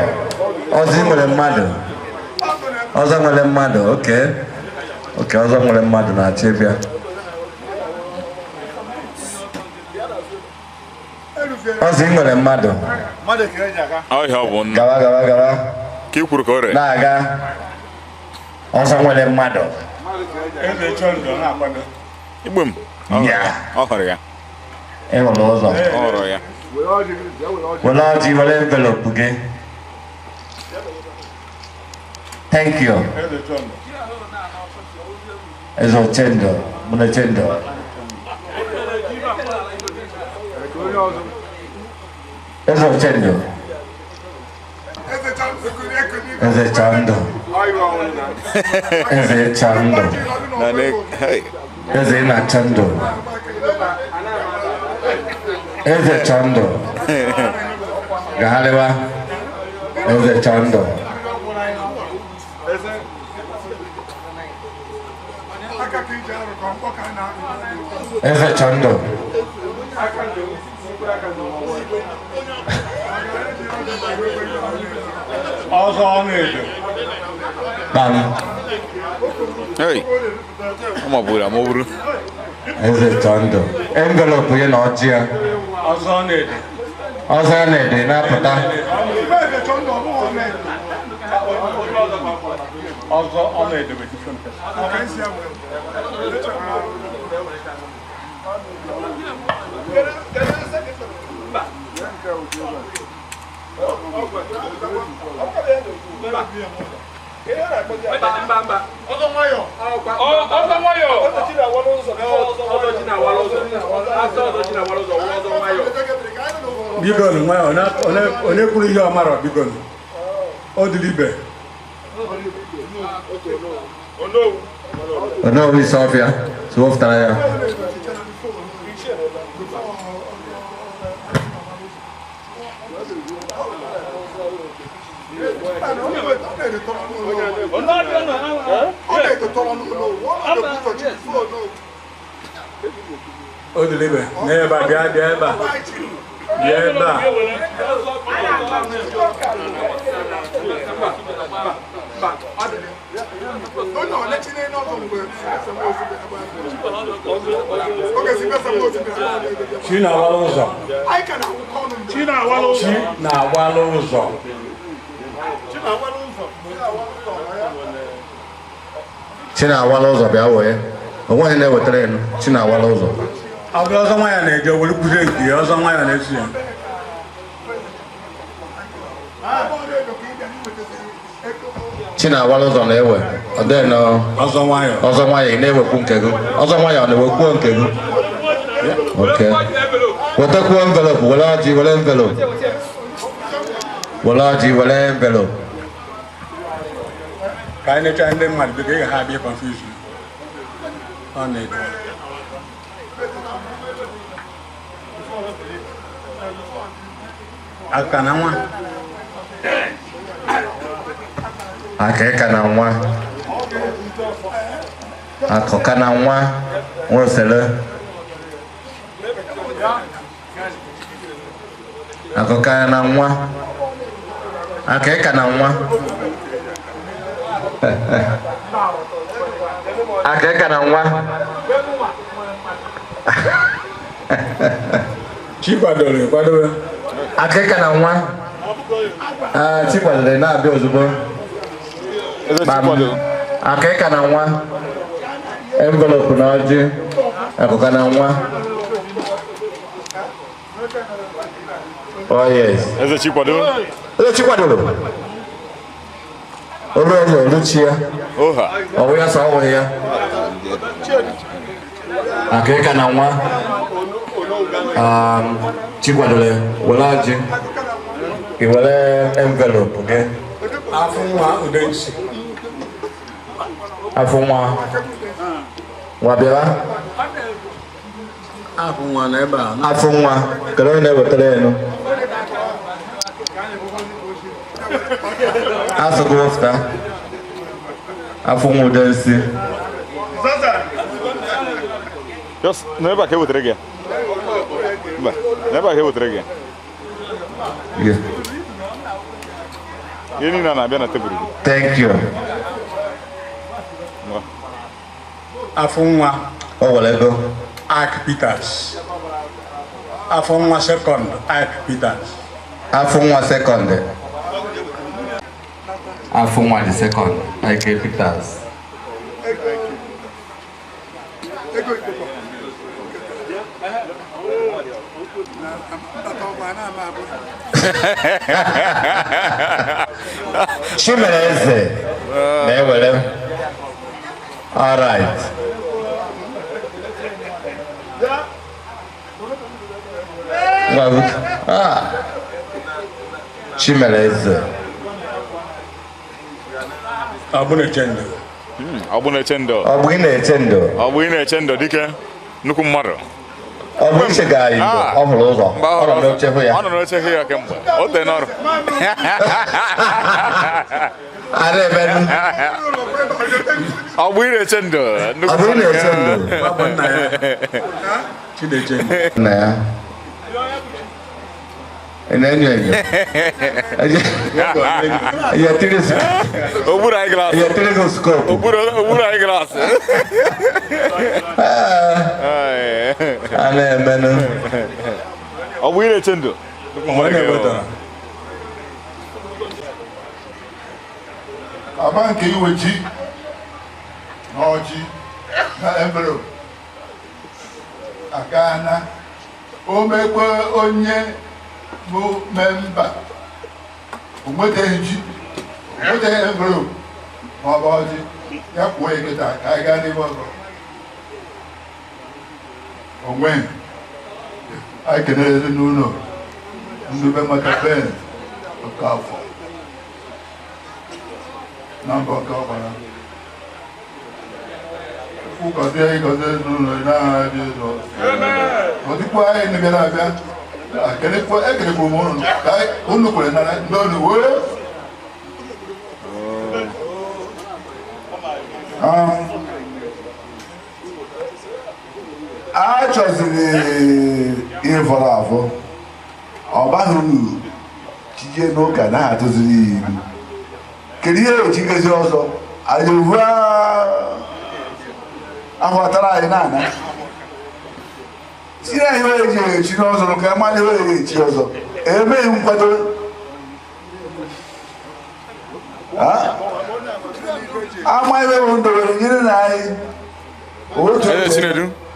S6: Ọzọ nwere mmadụ. Ọzọ nwere mmadụ. Okay. Okay, ọzọ nwere mmadụ na-achọ ịbịa. Ọzọ nwere mmadụ.
S2: Ọ bụ nna.
S6: Gawa gawa gawa.
S2: Ka i kwuru ka o ree.
S6: Na-aga. Ọzọ nwere mmadụ.
S2: Igbe m. Ọ hụrụ ya.
S6: Ị hụrụ ụzọ.
S2: Ọrụ ya.
S6: Were ọjị, were envelope gị. Thank you. Eze Ochendo, mụ Ochendo. Eze Ochendo. Eze Chando. Eze Chando. Eze na Chando. Eze Chando. Gagharịwa. Eze Chando. Eze Chando.
S7: Ọzọ ọnụ-edo.
S6: Kpam.
S2: Hey. Ọ magburu amagburu.
S6: Eze Chando. Envelope ya na ọjị ya.
S7: Ọzọ ọnụ-edo.
S6: Ọzọ na-ede na-apụta.
S7: Ọzọ ọnụ-edo bụ different person. Biko nwayọ, onye kwuru ihe ọ marọ, biko o dịrị ibe.
S6: Onowu Isofia, so wepụtara ya.
S7: O dịrị ibe, n'ebe a, bịa bịa ebe a. Bịa ebe a. Chi na-awala ụzọ. Chi na-awala ụzọ.
S6: Chi na-awala ụzọ bịa wee. O nweghị na-ewetara ya. Chi na-awala ụzọ.
S7: Ọ bụrụ ọzọ nwa ya na-eje were kwuzie nke ya, ọzọ nwa ya na-esi ya.
S6: Chi na-awala ụzọ na-ewe. Ọ dịghị na
S7: ọzọ nwayọ.
S6: Ọzọ nwayọ ị na-ewekwu nke gị. Ọzọ nwayọ na-ewekwuo nke gị. Okay. Wetakwuo envelope, were ọjị, were envelope. Were ọjị, were envelope.
S7: Ka anyị nechaa ndị mmadụ biko ị ga ha abịa confuse. Ọ na-edo. Aka na nwa.
S6: Aka na nwa. Akụka na nwa. Nwosele. Akụka na nwa. Aka na nwa. Aka na nwa.
S7: Chi kwadoro kwadobe.
S6: Akịka na nwa. Chi kwadoro na-abịa ozugbo. Akịka na nwa. Envelope na ọjị. Akụka na nwa. Oh yes.
S2: Eze chi kwadoro.
S6: Eze chi kwadoro. Olu eze olu chi ya.
S2: Oha.
S6: Ọwụ ya sọ ọwụ ya. Akịka na nwa. Chi kwadoro were ọjị. I were envelope gị.
S7: Afọ nwa Udensi.
S6: Afọ nwa. Nwa bịara.
S7: Afọ nwa na ebe a.
S6: Afọ nwa. Kedu onye na-ewetara ya nụ? Asụ gị wepụta. Afọ nwa Udensi.
S2: Just n'ebe a ka e wetara gị. Mba, n'ebe a ka e wetara gị. Ihe niile na-abịa na tebụl gị.
S6: Thank you.
S7: Afọ nwa.
S6: O were ego.
S7: Ike Peters. Afọ nwa second Ike Peters.
S6: Afọ nwa second. Afọ nwa the second Ike Peters. Chimereze na-ewere. All right. Ah. Chimereze.
S7: Ọ bụ na-eche ndụ.
S2: Ọ bụ na-eche ndụ.
S6: Ọ bụ ị na-eche ndụ.
S2: Ọ bụ ị na-eche ndụ dike nnukwu mmadụ.
S6: Ọ bụ iche ga anyị ndụ. Ọ hụrụ ụzọ. Ọ nọ n'oche hụ ya.
S2: Ọ nọ n'oche hụ ya kemgbe. O tee n'ọrụ.
S6: A na-emenụ.
S2: Ọ bụ ị na-eche ndụ.
S6: Ọ bụ ị na-eche ndụ. Nna ya. Ị na-enyo enyo.
S2: Ogburu anyị glaasị. Ogburu anyị glaasị.
S6: A na-emenụ.
S2: Ọ bụ ị na-eche ndụ.
S12: Aba nke iwe ji na ọjị na envelope agana o mekwe onye bụ memba o nwetaghị ji, o nwetaghị envelope ma ọ bụ ọjị, ya kwuo ya kịta ka anyị gaa n'ihu ọzọ. Onwe anyị kelere ezinụlọ ndị be nweta Ben Okafọ na mbọ nke ọgbara. Chukwu gọzie gọzie ezinụlọ n'aha Jizọs. Gọzikwa anyị ndị bịara abịa. Ekelekwa m unu ka unu kwere nara ndị unu wee.
S11: A chọziri ihe fọrọ afọ ọ baghị uru chije n'ụka naghị atụziri ya ilu. Kedu ihe echigezi ọzọ anyị ugbu ahụtara anyị na-ana tinye anyị ihe eji echi n'ọzọ ka mmadụ ihe eji echi ọzọ emeghị nkwado. Ama ihe bụ ndobere nyere na anyị otu.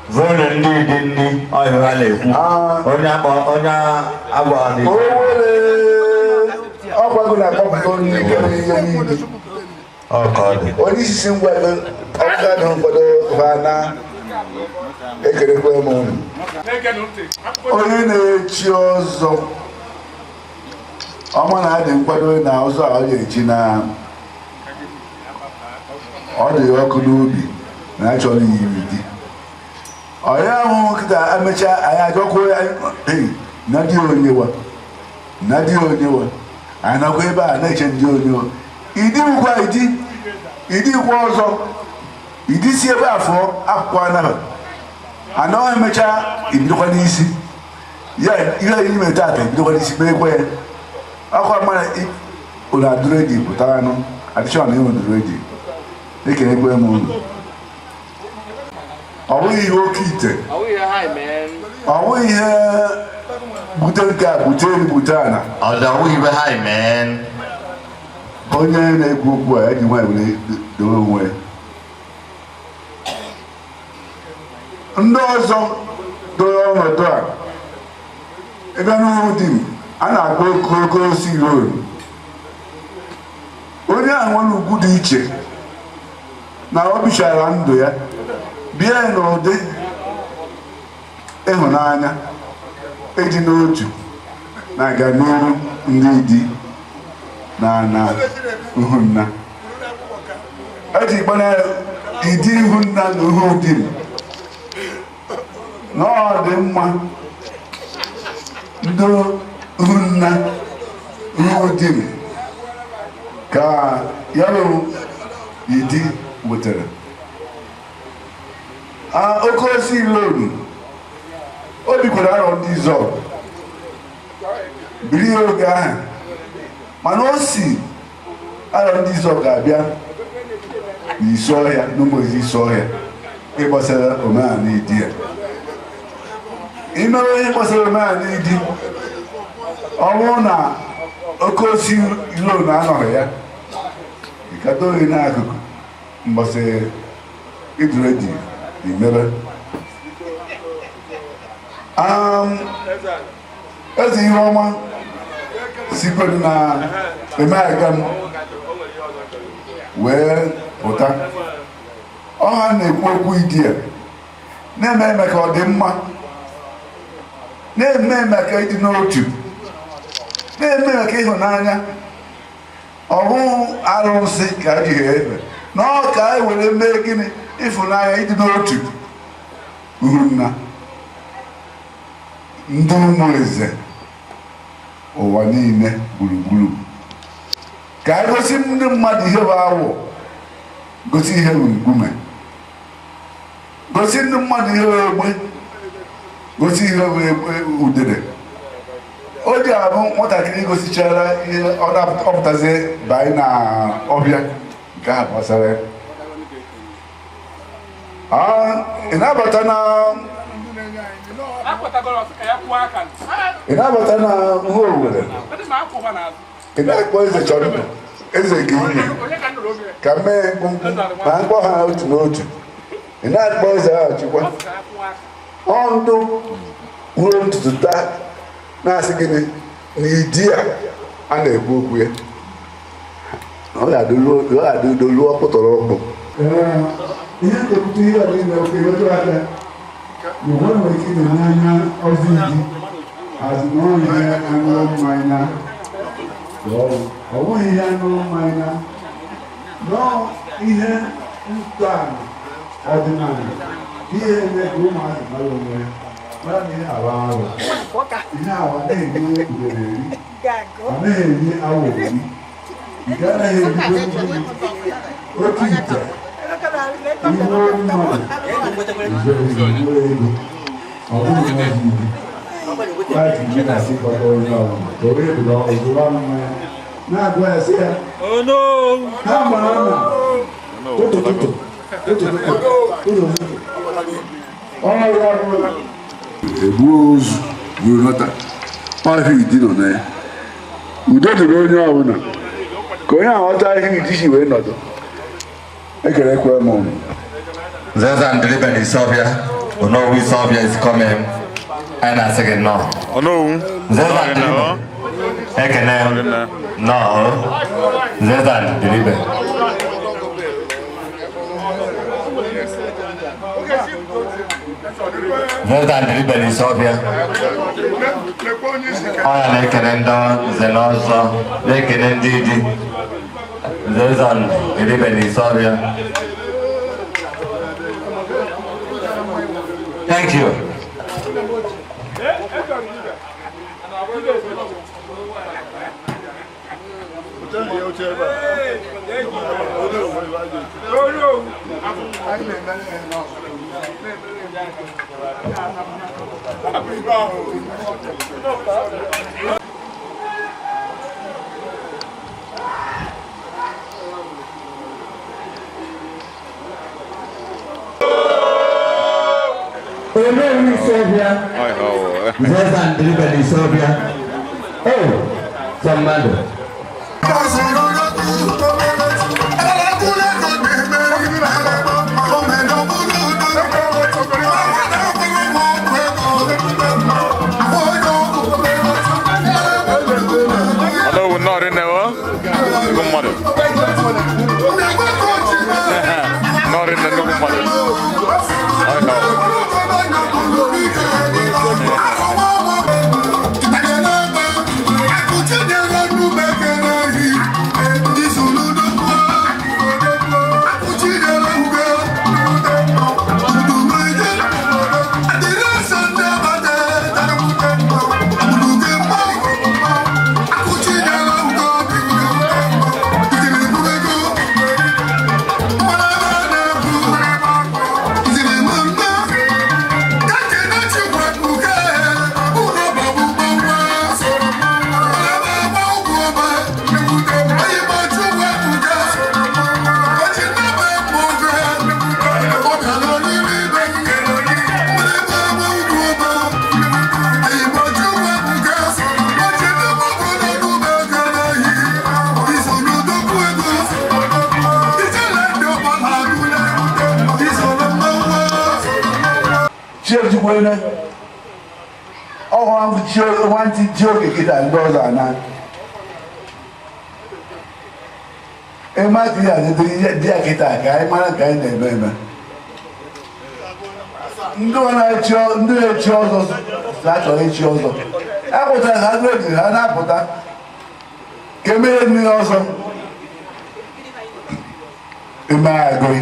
S6: Vonu ndị dị nni ọhịa ha na-ekwu. Onye akpọ onye agba n'isi.
S11: Owere ọgwago na-akpọpụta onye ike n'ihe niile. Onye isi ngwado ọkado nkwado ha na ekerekwe m unu. Onye na-echi ọzọ ọma na-adị nkwado na ọzọ a ọ ga-echi na ọ dị ọkụ n'obi na achọrọ iri di. Ọya ahụ nkịta emechaa anyị ajọkwuo ya na di onyewa na di onyewa anyị nakwa ebe a na-eche ndị onyewa idi ụkwa idi idi ụkwa ọzọ idi si ebe a fụọ akwụkwọ anaghị anaghị emechaa ibidokwa n'isi ya ihe anyị ime taata ebidokwa n'isi meekwa ya ọkwa mara ụlọ adụredi pụtara anụ adịchọ na ịnwe dụredi ekelekwe m unu. Ọ bụghị ihe oke ite, ọ bụghị ihe bute nke a bute elu bute ala. Onye na-ekwu okwu a eji nwaanyị were dowe onwe ya. Ndị ọzọ doro ọnọdụ a ebe n'ugwu dị m a na-akpọ okokorosi road. Onye ahụ nwere ugwu dị iche na o bichara ndụ ya bie n'ụdị ịhụnanya ịdị n'otu na-aga n'iru ndị di na na uhunna eji gbana ịdị ihunna na uhu di m na ọ dị mma ndị uhunna uhu di m ka ya bụ ịdị wetara oke osi lodu o bikwara arọ ndị izọ biri ya oge ahụ mana o si arọ ndị izọ ga-abịa n'isi ọhịa n'ụmụezi isi ọhịa ịgbasara omenala idi ya imere ihe gbasara omenala idi ọ bụrụ na oke osi lodu anọghị ya ịkadoghị n'akụkụ mbọsị iduredi imebe Eze ihe ọma sikwere na eme aga m wee pụta. Ọha na-ekwu okwu idi a na-eme maka ọdịmma, na-eme maka ịdị n'otu, na-eme maka ịhụnanya. Ọ bụghị arụsị ka a ji ha efe na ọ ka e were mee gịnị? Ịfụnanya, ịdị n'otu. Uhunna ndị ụmụ eze ụwa niile gburugburu, ka a gosi ndị mmadụ ihe bụ awụ, gosi ihe bụ nkume, gosi ndị mmadụ ihe bụ egbe, gosi ihe bụ egbe udere. O ji abụ nwatakịrị gosichara ihe ọ na-ọpụtazi banye na ọbịa nke ahụ gbasara ya. Ị na-abata na ị na-abata na nha Owere, ị na-akpọ eze chọrọ eze nke nwunye ka mee mkpụmkpụ ma mkpọ ha otu n'otu. Ị na-akpọ eze ahụ chikwa ọ ndụ ruo ntutu taa na-asị gịnị na idi a a na-ekwu okwu ya ọ ga-adị udo ruo ọkpụtọrọ ọkpụ.
S1: Ihe na-ebute ihe a niile oke wetu aka n'ụwa nwere ike ịdị n'anya ọzọ idi azụ na ọ ihe aṅụrụ mmanya, ọ bụghị ihe aṅụrụ mmanya, nọọ ihe ntọala ọdịnala, ihe eme ka ụmụazị mara onwe ya, mara na ihe awa arụ, ihe awa na-eri udere eri, anaghị eri awọ eri, nke anaghị erikwe otu ite ihe mmadụ zere ego. Ọ bụghị mmadụ iri láti na-asị kọta onye ọbụla ka onye bụrụ ozugbo mmanya na-agwa ya sị ya ha mara na tụtụ tụtụ tụtụ tụtụ ọrụ ya bụ
S11: egbuo ozu buru nọta ọhịa idi nọ na ya. Udo dịrị onye ọbụla ka onye aghọta ihe idi si wee nọdụ. Ekelekwe m unu.
S6: Zeza Ndiribe na Isobia, Onowu Isobia is coming. Anyị na-asị gị nnọọ.
S2: Onowu.
S6: Zeza Ndiribe. Ekene m. Nnọọ. Zeza Ndiribe. Zeza Ndiribe na Isobia. Ọ ya na-ekene ndị nze na ọzọ, na-ekene ndị di. Zeza Ndiribe na Isobia. Thank you. Onowu Isobia. Zeza Ndiribe na Isobia. Oh, sọ mmadụ.
S2: Onowu nnọọ rinne o. Nnukwu mmadụ. Nnọọ rinne nnukwu mmadụ. Ọhịa ọ.
S11: Chief Chukwuene,
S1: Nwantị ji oge kịta ndị ọzọ ana ịma ka ihe adịdị dị ya kịta ka anyị mara ka anyị na-eme eme. Ndị na-echi ndị na-echi ọzọ na-achọrọ ichi ọzọ apụtara ha ejiri ha na-apụta ka emeghe mmiri ọzọ ime agụghị.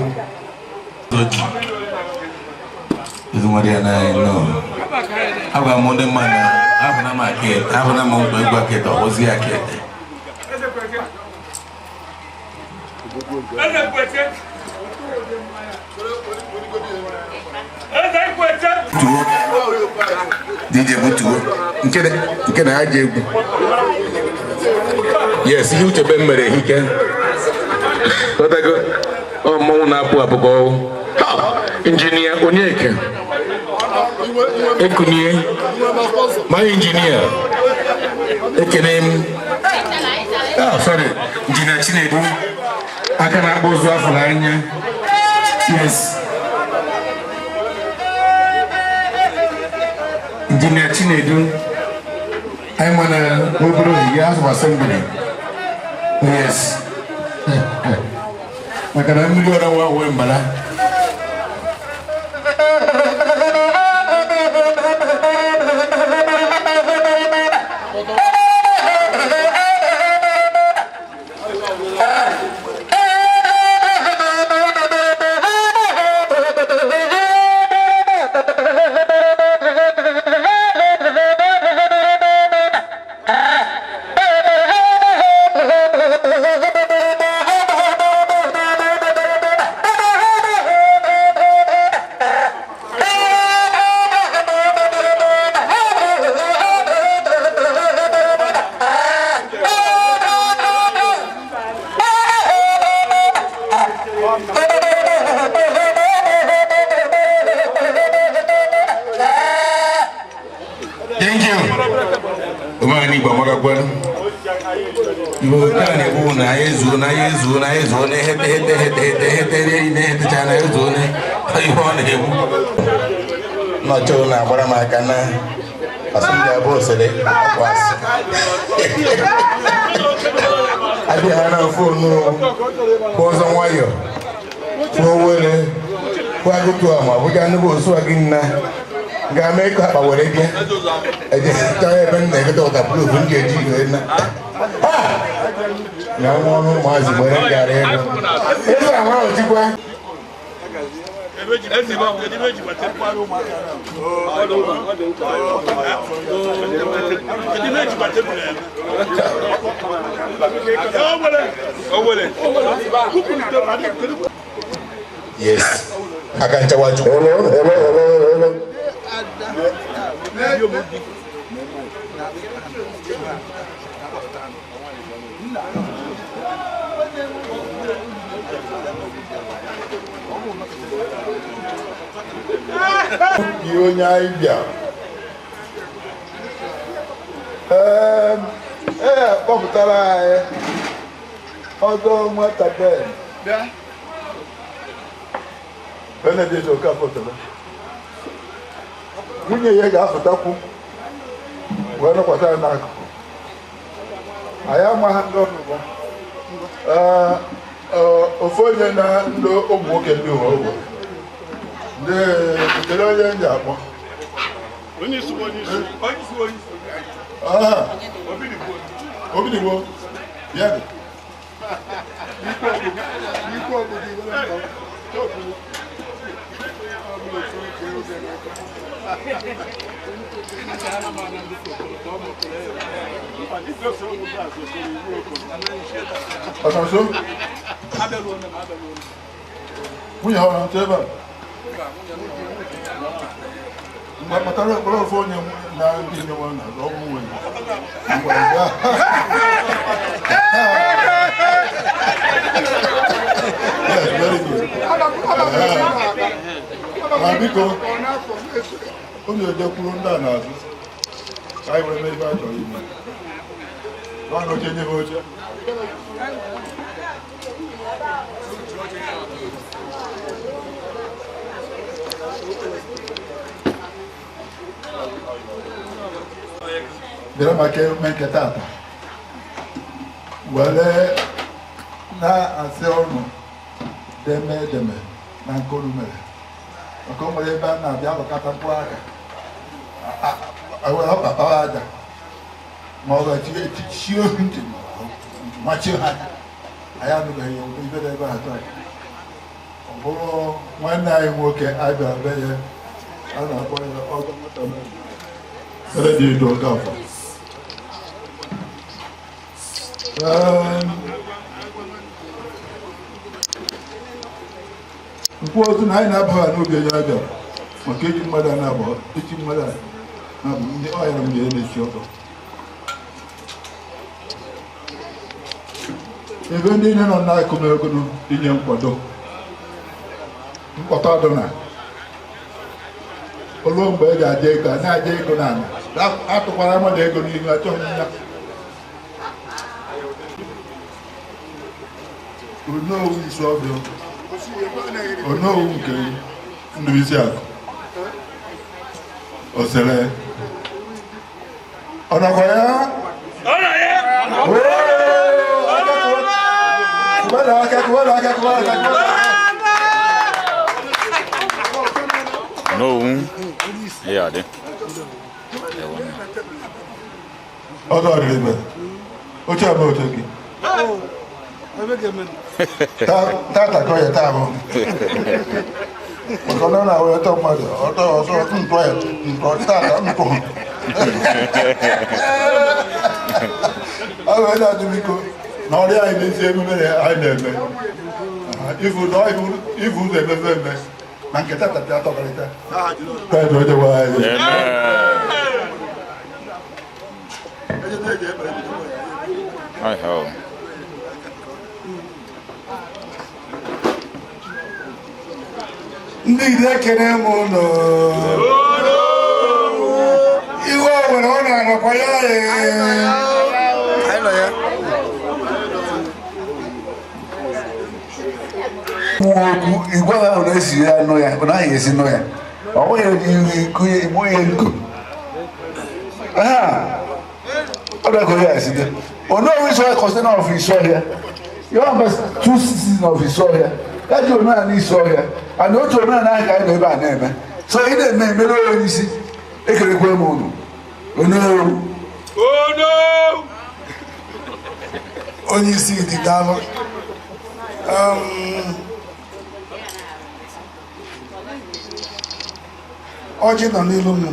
S13: Agwara m ndị mmadụ ahụna m akete ahụna m mkpa egwu akete ọwụzi akete. Tuo DJ butuo nke na ha ji egwu. Yes, ihe Uchebe mere ehike. Ghọtago? Ọ mmọnwụ na-apụ apụ ka ọwụ. Injinia Onyeka Ekunie, my engineer, ekene m. Oh, sorry, Injinia Chinedu, aka na-akpụ ụzụ afọ n'anya. Yes. Injinia Chinedu, anyị ma na obere ogige House of Assembly. Yes. Maka na mmiri ọra nwa nwe mbara. Thank you. Omenala Igbo amagakwanụ. Igbo nke a na-ekwu na anyị ezuo na anyị ezuo na anyị ezuo na ehete hete hete hete hete na ehetecha na ezuo na ihe ọ na-ekwu. Nnọchi na-agbara m aka na asị ndị abụọ sịrị ọkwa asị. Abịa ha na fonu kwụ ọzọ nwayọ kwụọ were kwụọ agụtụ a ma bụja nnukwu osu gị nna ga-eme ka akpa were bịa eje chọọ ebe m na-egote waterproof m ga-eji wee na na nwa ọrụ ụmụazị gbere m gara ego eze ama otikwa. Yes. Aka nchawa chukwu.
S1: Hello, hello, hello, hello.
S12: Ihe onye anyị bịa ee kpọpụtara anyị ọzọ nwata Ben Benedict Okafor tara nwunye ya ga-apụtakwu wee nọkwasị anyị n'akụkụ anyị amaghị ndị ọrụ ugbo. Ofu onye na ndị ụmụ nwoke ndị uwe ogbe ndị kedu onye m ji akpọ Obinigbo bịa dị. Ọ̀nà so nwunye ha ọ nọ ebe a mgbe kpatara ekpere ofu onye na ndị nne nwe na ọnwụ nwere ngwa ngwa. Yes, very good. Ma biko unu ejekwuru ndị a n'azụ ka anyị were mee ife a chọrọ ime. Gwa na oche nye ha oche. Bịara maka emume nke tata were na-asị ụnụ deme edeme na nke unu mere, maka o nwere ebe a na-abịa alụkata mkpụrụ aka ewere ọkpa kpawa aja ma ọ ga-echie ntị machie ha anya. Anyị anụbeghị ya ụdị ibe dị ebe a taa. Ọ bụrụ nwanne anyị nwoke anyị bịara be ya, a na-akpọ ya ọgọ nwata ebe dị idu oge afọ. Nkwu otu na anyị na-abaghị n'obi onye abịara maka eji mmadụ a na-abụ echi mmadụ a na-abụ ndị ọya na nwunye ya na-echi ọzọ. Ebe ndị niile nọ na-akụmegonu inye nkwado mkpọta ọdụna oluo mgbe e ji aja ego a na-aja ego n'ala, atụkwara mmadụ ego n'ihu, achọghị m ya. Onowu isi ọbịa, onowu nke Ndubuisi Akụ osere ọnọkọ ya. Kụbara aka, kụbara aka, kụbara aka, kụbara aka.
S2: N'owu ya dị.
S12: Ọzọ ọdịrị ibe oche abụọ oche gị tata ka ọ ya taa bụ maka ọ na-awụ ọtọ mmadụ ọtọ ọzọ ntụ ya ntụ tata ntụ ọ wee na-adị. Biko, na ọrịa anyị n'ezi emume anyị na-eme ifu na ifu ụzọ emebe eme na nke tata bịa tọkarịta Kraịst onye nwe anyị.
S2: Ai, hell.
S1: Ndị Igbo, ekene m ụlọ iwe o nwere ọ na-anọkwa ya ee. Okwu igwe ahụ na-esi ya nụ ya, ọ naghị esi nụ ya, ọ nweghị ihu igbu ihe nko ọ bịa ka ya esi dị. Onowu isi ọhịa, container of isi ọhịa ya mba, two citizens of isi ọhịa ya ji omenala isi ọhịa and otu omenala ahụ ka anyị nọ ebe a na-eme. So ị na-eme emere onye isi, ekelekwe m unu. Onowu. Onye isi dị, daalụ. Ọjị nọ n'ilu m,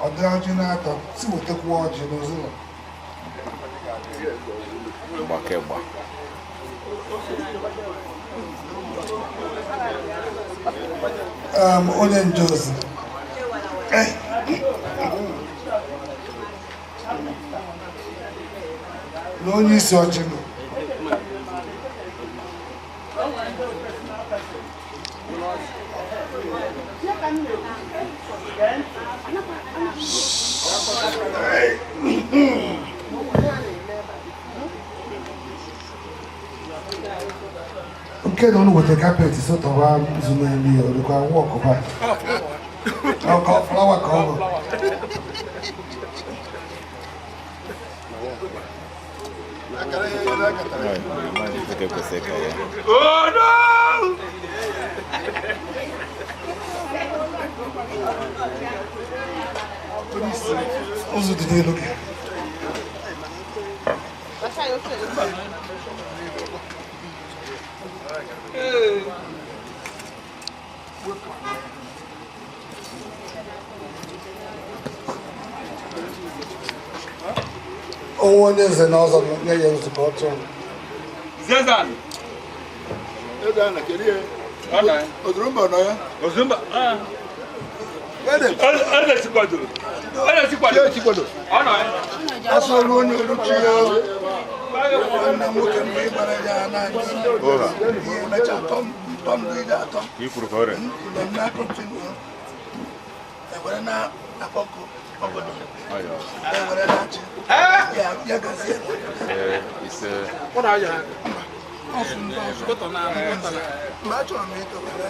S1: ọ dị ọjị n'aka, si wetakwa ọjị n'ụzọ.
S2: Gbake gba.
S1: Onye nje ozi. Na onye isi ọchị nọ. Nke na unu weta carpet sotọba nzu n'elu ya, ọ dịkwa nwa ọkụba ọkọ flower ka ọ bụ.
S2: Ife kwesịrị ka ya.
S3: Oh no!
S1: Ụzọ dị n'elu gị. Onwe onye nze na ọzọ nye ya nzukọ ọtụ.
S3: Zezan.
S12: Eze a na kedu ihe? Ozurumba nọ ya?
S3: Ozurumba. Eze Chikwadoro. Eze Chikwado.
S12: Chikwado.
S3: Ọ nọ ya.
S1: Asọrọ onye oluchi ya, nwanne m nwoke, mgbe ị gbara ya na ihe mecha tọ ndụ ije atọ.
S2: Ikwuru ka ọrịa.
S1: Mgbe m na-continue ewere na-akpọkụ obodo ewere na-achị ya, ya gazie.
S2: Ise, ise.
S1: Mgbe achọrọ m ịtọwere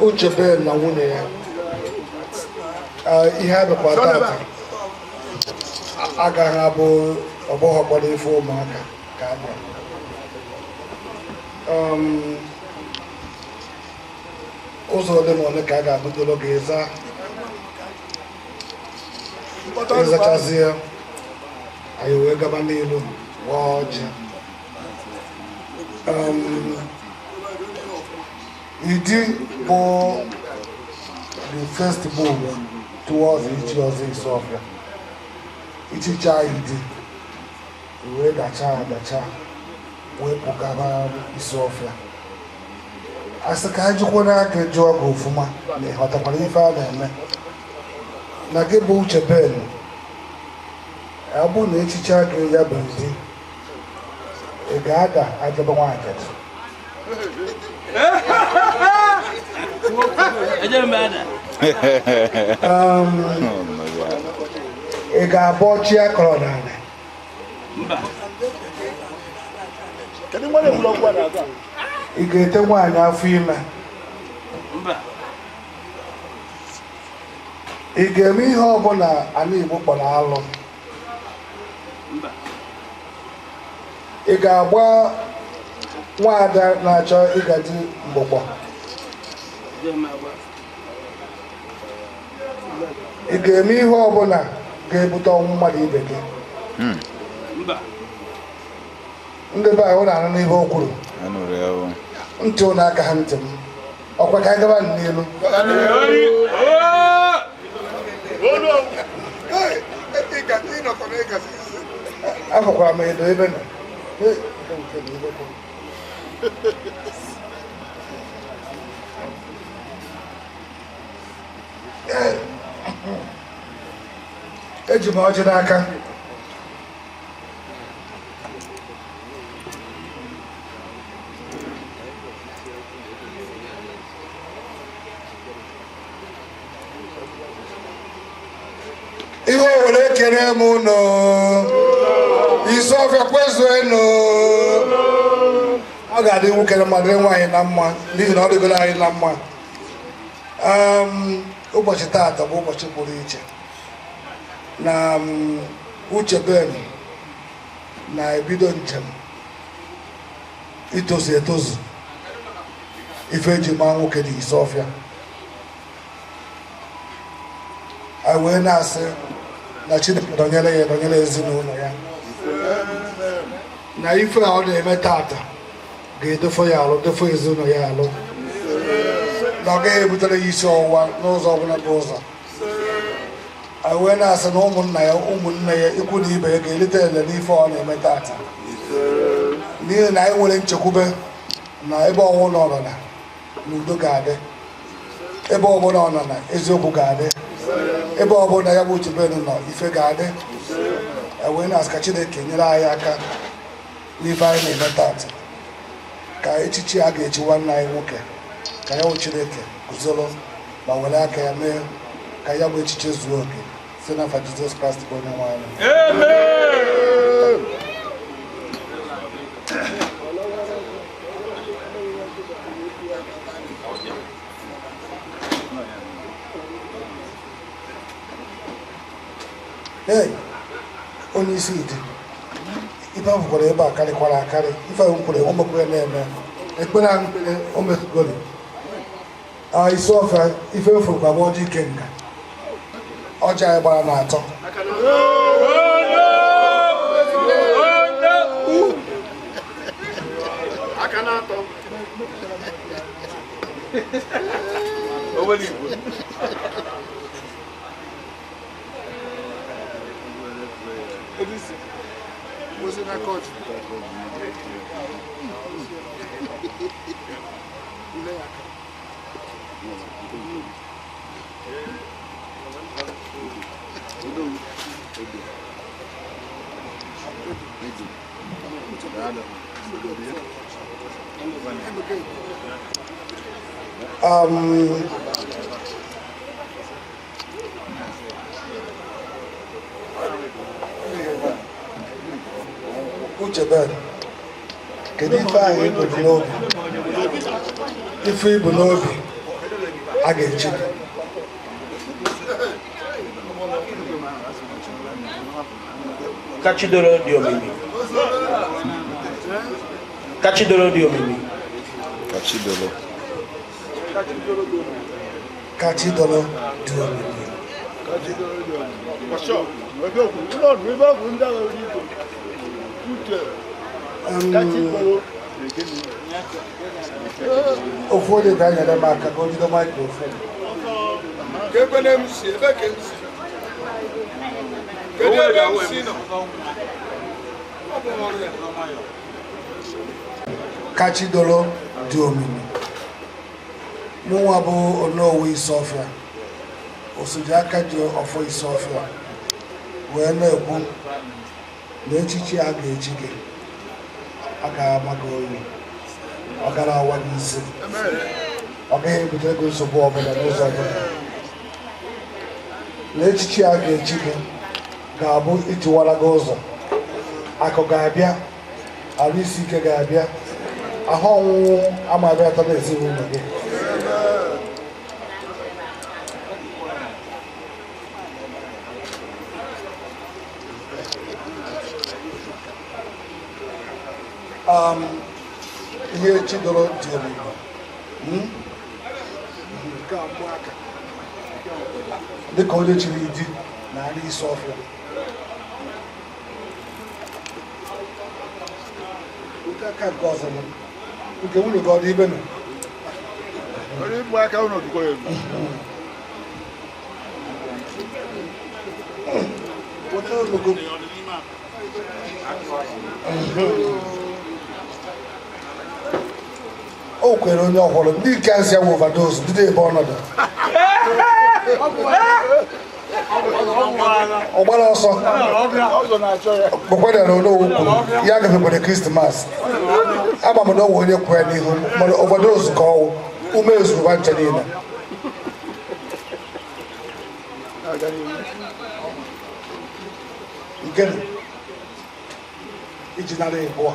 S14: Uche Ben na nwunye ya, ihe a bịakwa tata agaghị abụ ọgbọghọ kpọrọ ife ụmụaka ka a bịa. Ụzọ ole ma ole ka a ga-abụdoro gị ịza ịzachazie, anyị wee gaba n'elu waa ọjị. Idi bụ the first move towards ichi ọzọ Isuofia. Ichicha Idi wee dacha adacha wee pụgaba Isuofia. Asị ka ajụkwa n'aka jụọ gị ofụma na ịghọtakwara ife a na-eme na gị bụ Uche Ben, ọ bụrụ na echicha gị ya bụ Idi, ị ga-ada ajọba nwa ajadu. Ị ga-abụ ọchị akọrọ n'ala? Ị ga-ete nwaanyị afọ ime? Ị ga-eme ihe ọbụla ala Igbo kpọrọ alụ? Ị ga-agba nwaada na-achọ ịgaji mgbọgbọ? Ị ga-eme ihe ọbụla ga-ebute ọnwụ mmadụ ibe gị? Ndị be ahụ na-anụ n'ihe o kwuru, ntị ụlọ aka ha ntị m ọkwa ka anyị gaba n'elu. Afọkwara m edo ebe nọ. Eji m ọjị n'aka. Ihe owere ekele m unu, Isuofia kwezuenu. Ọ ga-adị nwoke na mma, dịrị nwaanyị na mma, n'ihi na ọ dịgoro anyị na mma. Ụbọchị taata bụ ụbọchị pụrụ iche na Uche Ben na-ebido njem itozu etozu ife eji maa nwoke dị Isuofia. Anyị wee na-asị na Chineke dọnyere ya, dọnyere ezinụlọ ya, na ife a ọ na-eme taata ga-edofo ya alụ, dofo ezinụlọ ya alụ, na ọ gaghị ebutere ya isi ọwụwa n'ụzọ ọbụla bụ ụzọ. Anyị wee na-asị na ụmụnna ya, ụmụnne ya, ikwu na ibe ya ga-erite ele n'ife ọ na-eme taata, n'ihi na anyị nwere nchekwube na ebe ọnwụ nọ na n'udo ga-adị, ebe ọbụla ọ nọ na eziokwu ga-adị, ebe ọbụla ya bụ Uche Ben nọ ife ga-adị. Wee na-asị ka Chineke nyere anyị aka n'ife anyị na-eme taata, ka echichi a ga-echi nwanne anyị nwoke, ka ya bụ Chineke guzoro ma were aka ya mee ka ya bụ echiche zuo oke, site n'afa Jizọs Kraịst bụ onye nwe anyị. Ee, onye isi ite ife ahụ kwere ebe a karịkwara akarị, ife ahụ kwere o mekwere na-eme ekpere ahụ kpere o metụgoro Isuofia. Ife efurukwa bụ ọjị ike nga ọjị anyị gbara na atọ. Uche Ben, kedu ife ahụ ibu n'obi? Ife ibu n'obi a ga-echi gị.
S15: Kachidoro dị omimi. Kachidoro dị omimi.
S2: Kachidoro.
S14: Kachidoro dị omimi. Ofu onye ga-anyere m aka ka o jide microphone. Kachidoro dị omimi. Mụnwa bụ Onowu Isuofia, osoji aka ji ọfọ Isuofia wee na-ekwu na echichi a ga-echi gị a ga-ama gị oyi, ọ gara awa gị isi, ọ gaghị ebutere gị nsogbu ọbụla n'ụzọ ọbụla. Na echichi a ga-echi gị ga-abụ itiwara gị ụzọ, akụ ga-abịa, arụ isi ike ga-abịa, ahụ ọnwụnwụ ama abịata n'ezinụlọ gị. Ihe Chidoro dị omimi dịka onye chiri idi na ala Isuofia. Nke aka nke ọzọ nke nwunye gị ọ dị ibe nọ? Weta olugo. O kwere onye ọhụrụ ndị nke nsị ya overdose bido ebe ọnọdụ ọ gbara ọsọ kpọkwadara Onowu kwuru ya gafekwere Krismas. Ama m na onwe onye kwere n'ihu mana overdose ka ọwụ ume ezuru ncha niile. Nke iji nara ịbụọ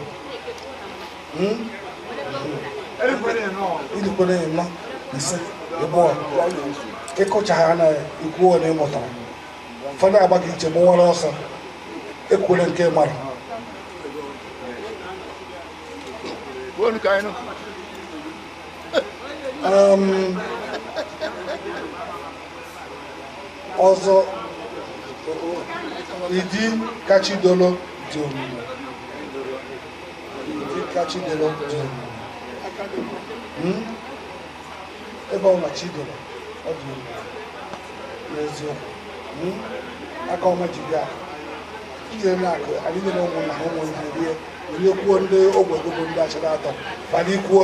S14: ilikwere ịnọ ise ịbụọ ịkụcha ha na ikwu onye mụtara ụfọdụ agba gị iche mụwara ọsọ ekwere nke mara. Ọzọ Idi Kachidoro dị omimi. Idi Kachidoro dị omimi. Ebe ọ na Chidoro ọ dị omimi n'eziokwu. Aka ọma ji bịa ijere na-akụ anyị nyere ụmụnna ha ụmụnna rie onye kwuo ndị ogbe bụ ndị achara atọ mana ikwuo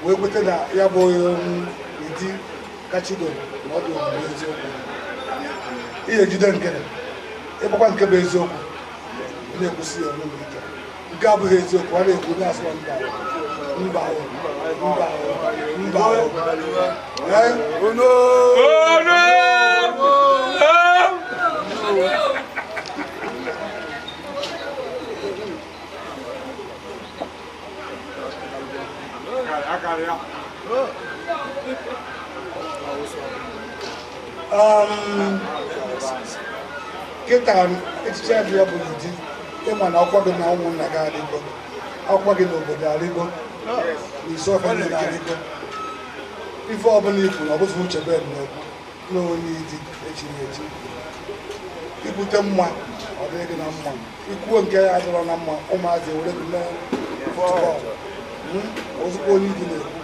S14: wee kweta na ya bụ Idi Kachidoro na ọ dị omimi n'eziokwu. Ị ga-ejide nke ịgbakwa nke bụ eziokwu na-ekwusi ya onwe m ike. Nke abụghị eziokwu a na-ekwu na-asụ mba mba mba mba. Kịta echiche dị ya bụ Idi ịma na ọkwa gị na ụmụnna gị adịgo, ọkwa gị n'obodo adịgo, na Isuofia niile adịgo. Ife ọbụla ikwu na ọbụzụ Uche Ben na-ekwu na onye Idi echiri echi. Ibute mma ọ dịghị gị na mma, ikwuo nke ya adịrọ na mma ụmụazị ewere gị mee futbọọlụ. Ozugbo onye Idi na-ekwu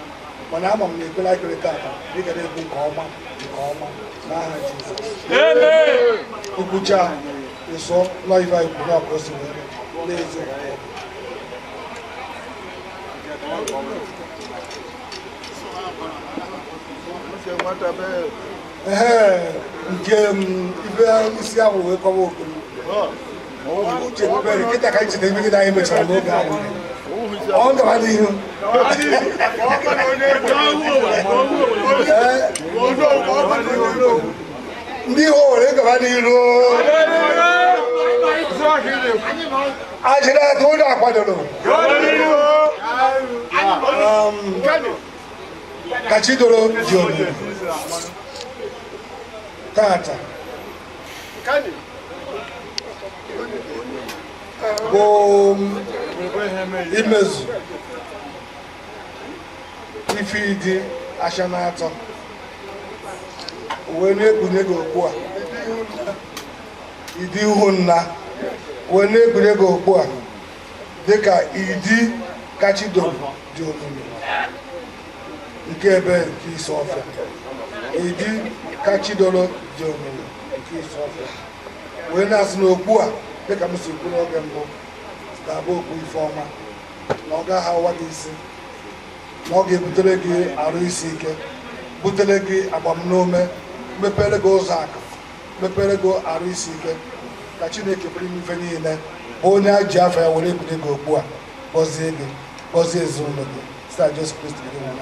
S14: mana ama m na ekwela ekpere tata ị ga na-ekwu nke ọma nke ọma n'aha Jizọs. Ikwucha ịsọ nọ ife anyị kwuru ọka o si wee bụrụ eziokwu. Ee, nke ibe isi ahụ wee kọwa okwu uche bere kịta ka ncheta ebe gị na anyị mechara n'oge ahụ ọ gaba n'ihu. Ndị ihe were gaba n'iru ajịrị atụ ụlọ akwadoro ka chi doro dị omimi tata bụ imezu ife ịdị asha na atọ wee na-ekpunye gị okpu a ịdị ihu nna wee na-ekpunye gị okpu a dịka ịdị kachidoro dị omimi nke ebe nke isi ọfịa ịdị kachidoro dị omimi nke isi ọfịa wee na-asị na okpu a dịka m si kwu n'oge mbụ ga-abụ okpu ife ọma na ọ gaghị awa gị isi na ọ ga-ebutere gị arụ isi ike, butere gị agbamume, mepere gị ụzọ akụ, mepere gị arụ isi ike, ka Chineke bụrụ ife niile bụ onye a ji afọ ya were ebute gị okpu a gọzie gị, gọzie ezinụlọ gị site na Jesu Kristi gị nwe anyị.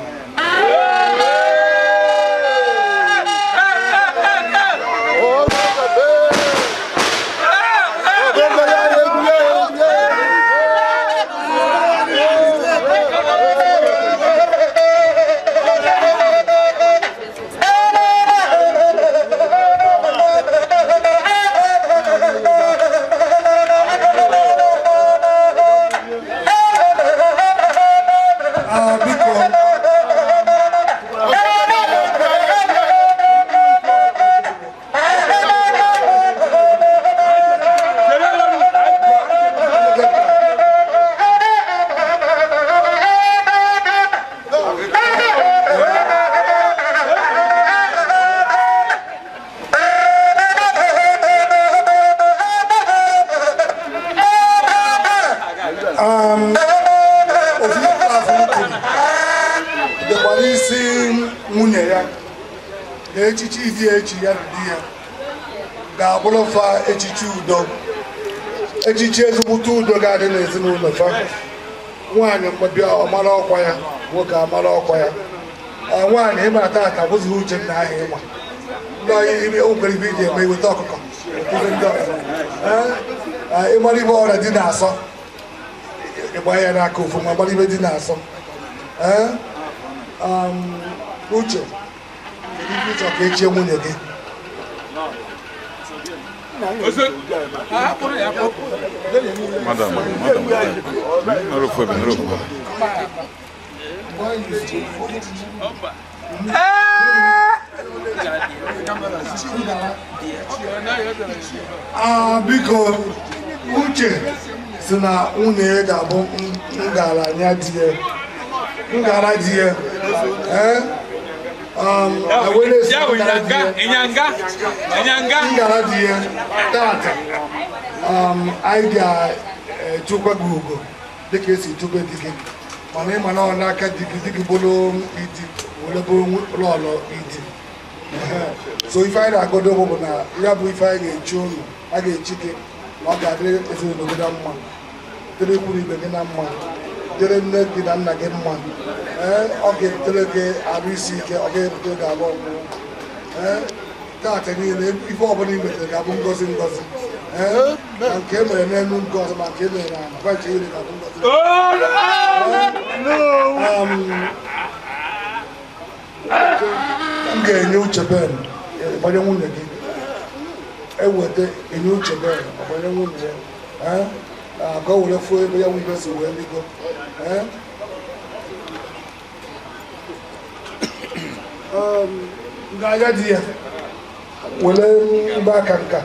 S14: Dịkwa n'isi nwunye ya na echichi ịdị echi ya na di ya ga-abụrụ fa echichi udo, echichi ezigbote udo ga-adị n'ezinụlọ fa. Nwaanyị mgbabịa ọmara ọkwa ya, nwoke amara ọkwa ya. Nwaanyị ịmara tata abụzighị uche nna ahụ ịma ndị ọyị okwere ibe iji eme iweta ọkụkọ ndị ọzọ ịmara ibe ọrịa dị na-asọ ịgba ya n'aka ofu ma gbara ibe dị na-asọ. Uche, kedu ife ịchọ ka echie nwunye gị?
S2: Madam, madam,
S14: Biko, Uche si na nwunye ya ga-abụ ngaranya di ya. Ngara di ya. Ngara di ya tata anyị ga-echukwa gị ugo dịka esi chukwa di gị, mana ịma na ọ n'aka di gị, di gị bụrụ idi were bụrụ lọlọ idi. So ife anyị na-agodo bụ na ya bụ ife anyị ga-echi unu, a ga-echi gị na ọ ga-adịrị ezinụlọ gị na mma, dịrị ikwu na ibe gị na mma, dịrị nne gị na nna gị mma. Ọ ga-ebutere gị arụ isi ike, ọ ga-ebutere gị arụ ọgwụgwụ. Taata niile ife ọbụla i metere ga-abụ ngozi ngozi, ma nke e mere n'elu nke ọzọ ma nke e mere n'ala gwachi niile ga-abụ ngozi. M ga-enye Uche Ben gbanye nwunye gị, eweta enye Uche Ben gbanye nwunye ya ka o were fuo ebe ya nwe ibe si wee ligo. Nga di ya were mgba aka nka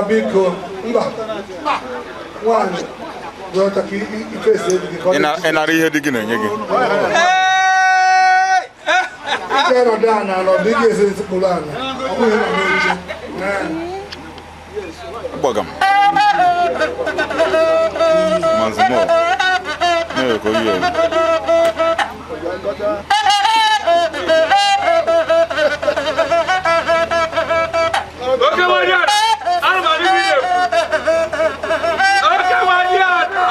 S14: Biko, mba nwaanyị Wee ọta ka ife esi edi gị ka ọ dị.
S2: Ị nara ihe di gị na-enye gị.
S14: Ị ga-anọdụ ala ala, ọ bụ ị ga-esi esekpuru ala, ọ bụghị nọ n'oche.
S2: Gbaga m. Mazimo. Na-ekwe ihe.
S16: Oke wadi ada, ana m adị mmiri ekwu. Oke wadi ada.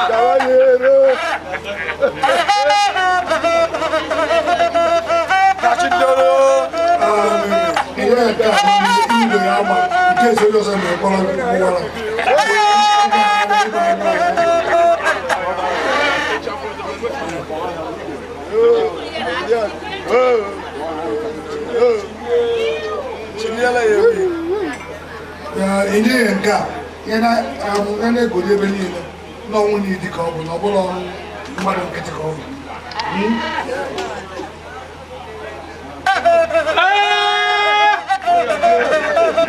S14: Ihe nke a ibe ya ama nke esi onye ọzọ na-ekpọrọ ụwara. Ya enye ya nke a ya na-egoli ebe niile n'ọnwụ na idi ka ọ bụ na ọ bụla ọrụ mmadụ nkịtị ka ọ bụ.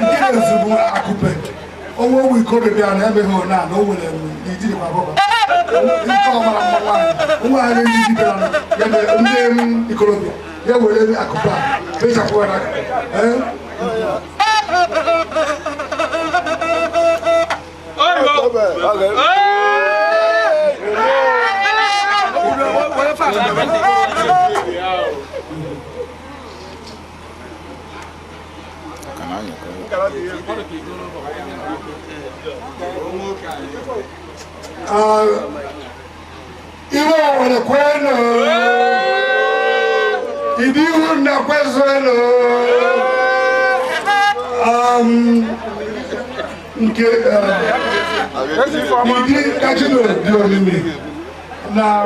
S14: Nke na-ezu bụ akụpe onwe ụmụ ikorobịa na emeghị one a na o nwere n'idi kwa abụba nke ọmara mma nwaanyị nwaanyị ndị dibịara ya na ndị ikorobịa ya were akụpe a fechapụ ya n'aka. Iwe Owere kwenu, Idi ihu nna kwezuenu. Nke Idi kachino dị omimi na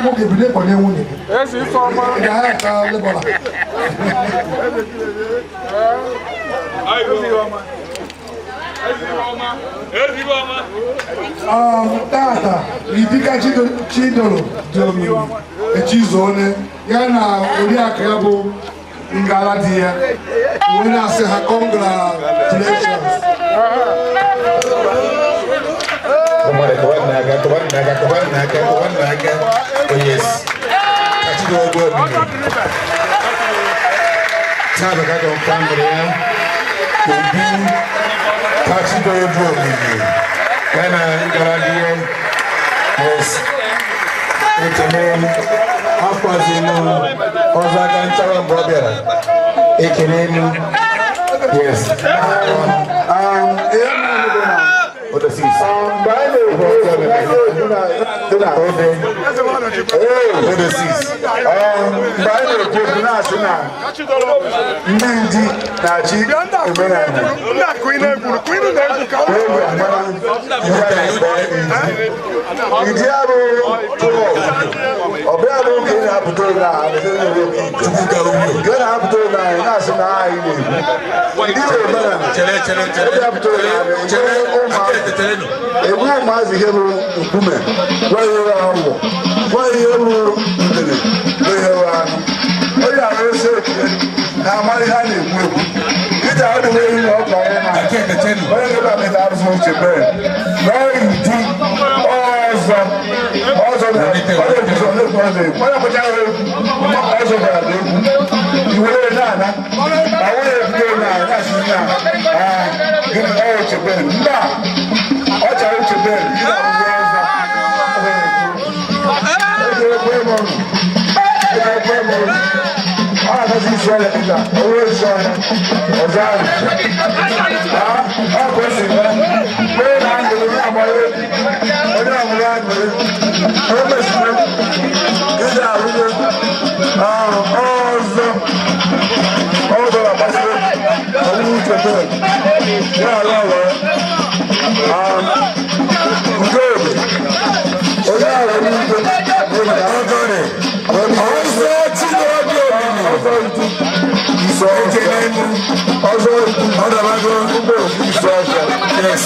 S14: nwoke bido ịkwanye nwunye gị ga-agha aka lebọla. Tata Idika Chidoro dị omimi echizuone ya na oriakụ ya bụ ngala di ya wee na-asị ha congratulations.
S13: Oh yes. Yes. Ọzọ aka nchawa mgbe ọ bịara ekele elu. Yes.
S11: Mgbe anyị na-ekwu okwu na-asị na ndị ndị na-achị omenala Idi abụ ọbịa bụ ka ị na-apụta oge a nke na-apụta oge anyị na-asị na anyị na-ekwu ndị bụ omenala ebe apụta oge anyị egwu ụmụazị ihe bụ nkume gwa ihe bụ awọ gwa ihe bụ ndene gwa ihe bụ anụ onye ahụ ose ekele na-amara ihe a na-ekwu ekwu ije ahụ dịwe ehi na ọkụ anya na onye ga-ebe amịta arụsị uche bee na idi ọzọ ọzọ na onye ekwuzi onye ekwu ọzọ ekwu onye kwụcha ahụ ekwu ọzọ gwara na ekwu iwere na-ana ma nwunye ebido na na-asị na gịnị ọ uche bee mba ọ chara uche bee gị na arụzi ọzọ ekwe m ọnụ ekwe m ọnụ ọ na-agazi isi ọrịa kịta owó isi ọrịa ọzọ ahụ ọ ka o si mee onye na-aṅụrị onye agbara egwu onye ọmụrụ aṅụrị o mesịrị ịga arụgo ọzọ ọzọ na-agbasiri ọwụ uche bee ya arụ ọrụ nke obi onye ahụ onye
S13: Ọzọ Chidobi Omimi.
S11: Ọzọ
S13: Ọdabago. Yes.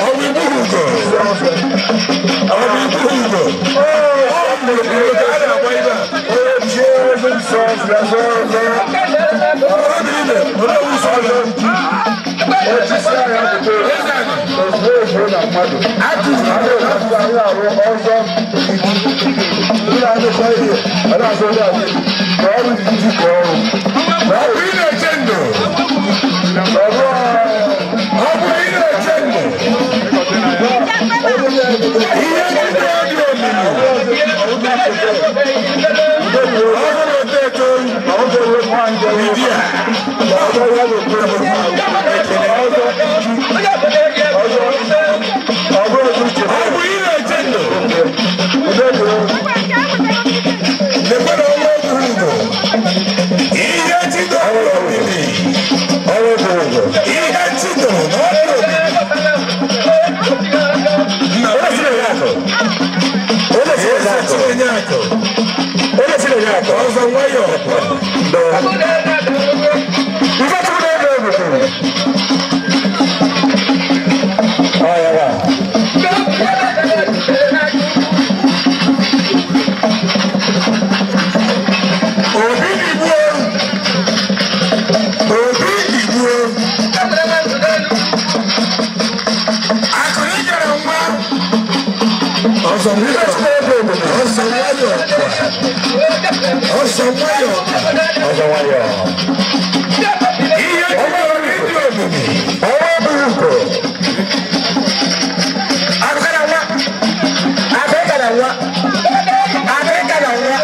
S13: Ọwụ ibu ugo. Ọwụ ibu ugo.
S1: Mmadụ atụrụ arụ ọzọ ndị na-adịkọ ihe ọ na-azụ ndị azụ ka ọrụ dị ka ọrụ.
S13: Ọ bụ ị na-eche ndụ. Ọ bụ ị na-eche ndụ. Ihe ndị dị omimi. Ọhụrụ eto eto. Ọ bụ ị na-eche ndụ. Lekwe na ọnwa egwuru ugo. Ihe chido omimi. Ihe chido na ọrụ omimi. Nna akụ. Eze Chinenye akụ. Ọzọ nwayọọ. Obi Igbo. Obi Igbo. Akụrụ ịgara nwa. Ọzọ nwayọọ. Ọzọ nwayọọ. Ọzọ nwayọọ. Ọzọ nwayọọ. Ihe dị omimi. Ọnwa buru ugo. Akụkara nwa. Akụkara nwa. Akụkara nwa.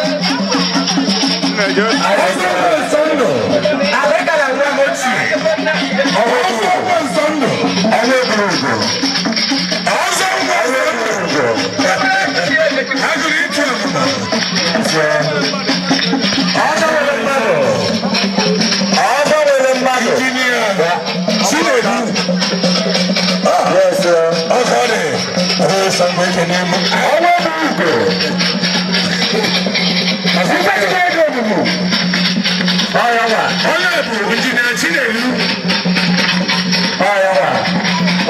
S13: Onye bụ injinia Chinedu.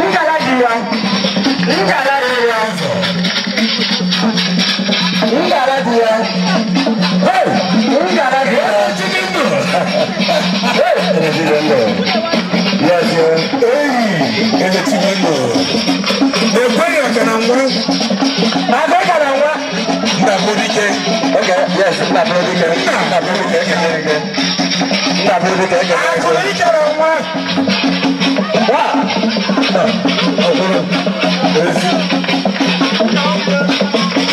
S6: Ngala dị ya. Ngala dị ya. Ngala dị ya. Hey! Ngala dị ya. Hey!
S13: Yes, eyi eze Chinendu. Na-ekweghị aka na nwa.
S6: Abeka na nwa.
S13: Nna bụ dike.
S6: Okay, yes, nna bụ dike. Nna bụ dike, ekele gị. Nna bụ dike, ekele gị.
S13: Akụrụ ịchọrọ nwa.
S6: Wa!
S13: Ọhụrụ. Ezi.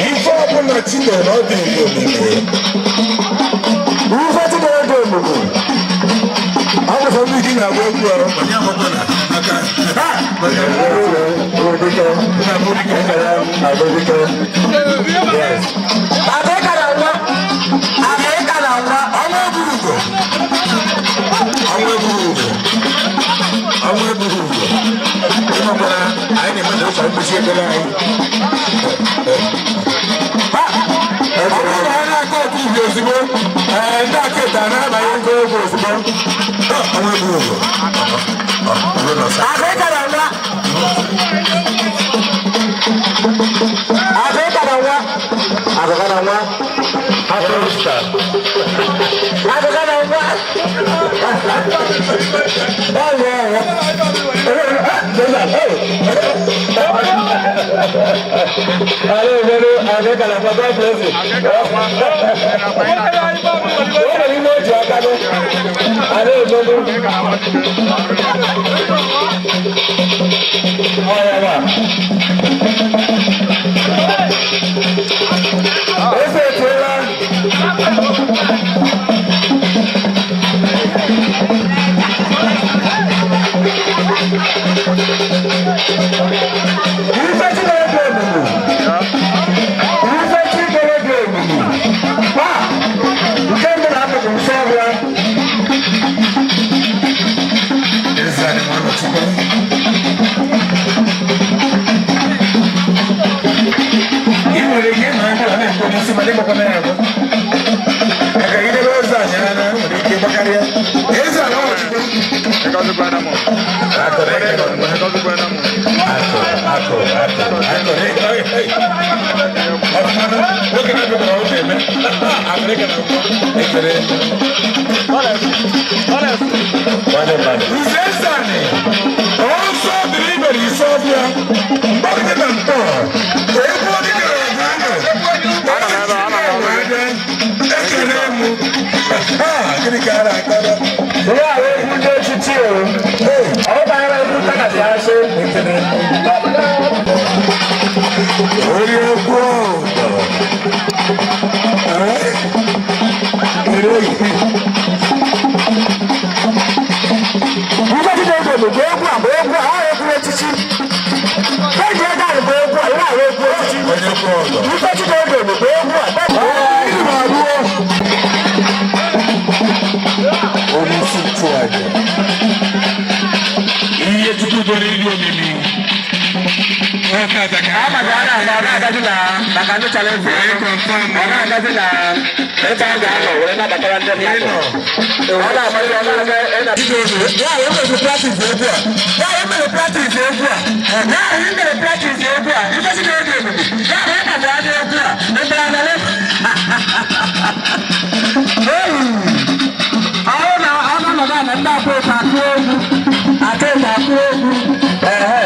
S13: Ife ọbụla Chinendu ọ dị omimi.
S6: Ife Chinendu dị omimi.
S13: Ọ bụ sọ ndị gị na-agba egwu ọrụ. Onye agbakọ na maka.
S6: Abeka na nwa. Abeka na nwa.
S13: Ọnwa eburu ugo. Ọnwa eburu ugo. Ọnwa eburu ugo. Ịmakwara anyị na-eme na ụzọ mkpuchi ekpere anyị. Ọ bụrụ na ha na-akọ ọkụ ubi ozugbo, ndị aka ete a na-abanye nkọ egwu ozugbo. Ọnwa eburu ugo.
S6: Abeka na nwa. Abeka na nwa. Abeka na nwa. Abeka na nwa. God bless you. O nwere ime oji aka gị. Ala emelu. Ọ ya na. Eze etuola. Ife Chineke omumu. Ife Chineke omumu. Kwa, nke mbụ na akụkụ nsọ ọbụla.
S13: Eze anyị nwa nọchikwa. Ị nwere ike ịnọ ebe a na-ekwu n'isi mana ịgbakọ na ya bụ. Maka idebe eze anyị anya nwere ike ịgbakarịa. Eze ala ọchịkwa. Akụ akụ akụ akụ akụ. Ọfụmanụ nwoke na-abịa ọ na-eme. Afrịka na nkwọ ekele. Nwanne mmadụ. Nze eze anyị. Ọsọ dịrị ibe
S17: Nwere isi ọbịa mgbe na mkpọ egwu dịka ekele m. Gịnị ka a na-akọrọ?
S18: Ihe a wee egwu ndị echichi o. Ọ banyere egwu takasị asị.
S17: Onye egwu ọdọ.
S18: Ndị Chineke bụ egwu a bụ egwu a ọ egwu echichi. Eji ego ahụ bụ egwu a, ihe a wee egwu echichi. Ndị Chineke bụ egwu a.
S17: Onye isi nchụaja.
S13: Ihe Chukwu doro ilu omimi.
S18: Ama ka ọ na-agazi na maka ndị chalenji ọ na-agazi na ebe a ga-anọ were nabatara ndị mmadụ. Ọ na-amalite ọ na-aga ị na.
S17: Ya e mere practice egwu a. Ya e mere practice egwu a. Ya e mere practice egwu a. Ife Chineke ebube. Ya e mere anya egwu a. Ebe a na-ele.
S18: Ọ na ọ na-anọdụ ala ndị akwa efe akụ egwu. Aka efe akụ egwu. Ehe.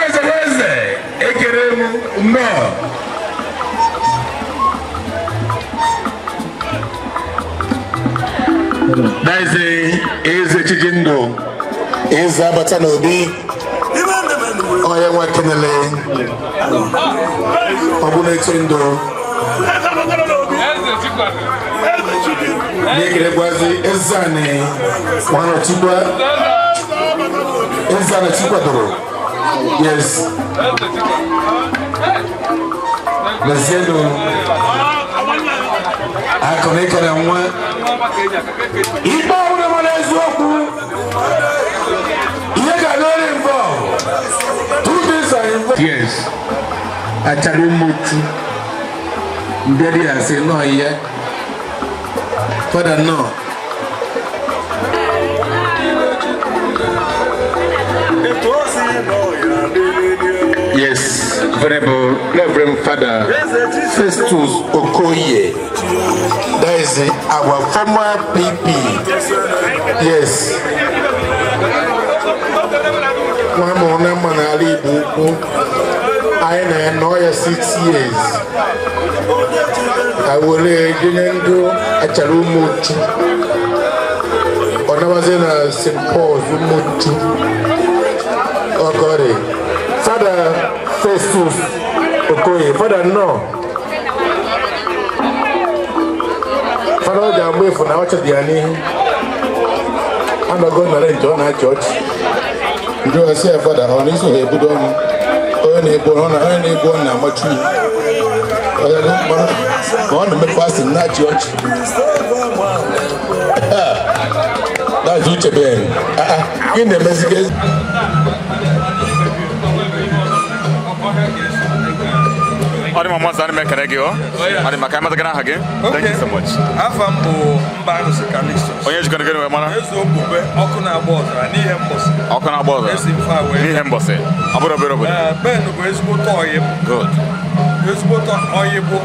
S13: Eze eze ekere m nnọọ. Eze eze Chijindu eze abata n'obi onye nwa kenele ọ bụ na-eche ndụ na-ekerekwazi eze anị nwanọchikwa eze anị chikwadoro. Yes, lezienụ akụ na ịkere nwa ikpe ọbụla mara eziokwu ihe ga-adịrị involved. Two things are involved. Yes, achara ụmụchu mbịarị asị nọọ ihe fada nọọ. Yes, Venerable Reverend Father Festus Okoye. That is our former PP. Yes. Nwa mụrụ na mma n'ala Igbo ukwu. Anyị na-anọ ya 6 years. I were jenye ndụ achara ụmụchu. Ọ nabazie na St. Paul's ụmụchu. Ọgọrị. Father Festus Okoye, Father no. Father ọ ga-agba efu na ọchị dị ya n'ihu. Anọgo nọrọ nje ọ na-achị ọchị. Ndị ọsị ya Father ọ na-eso ha ebudo ọnụ. Onye na-ebu ọnụ onye na-ebu ọnụ na-amachu ya. Ma ọ na-emepe asị na-achị ọchị. That's Uche Ben. Gịnị na-emezi gị?
S2: Ọ dị mma mmasị ana m ekele gị ọ. Ọ dị maka ịmata gị n'aha gị. Thank you so much.
S16: Afa m bụ Mba Arụsị Callistus.
S2: Onye jikọrọ gị wee mara?
S16: Eze Okpukpe, ọkụ na-agba ọzara n'ihe mbọsị.
S2: Ọkụ na-agba ọzara.
S16: Esi mfe a wee.
S2: N'ihe mbọsị. Ọ bụrụ obere obodo.
S16: Ben bụ ezigbo ọyị m.
S2: Good.
S16: Ezigbo ọyị bụ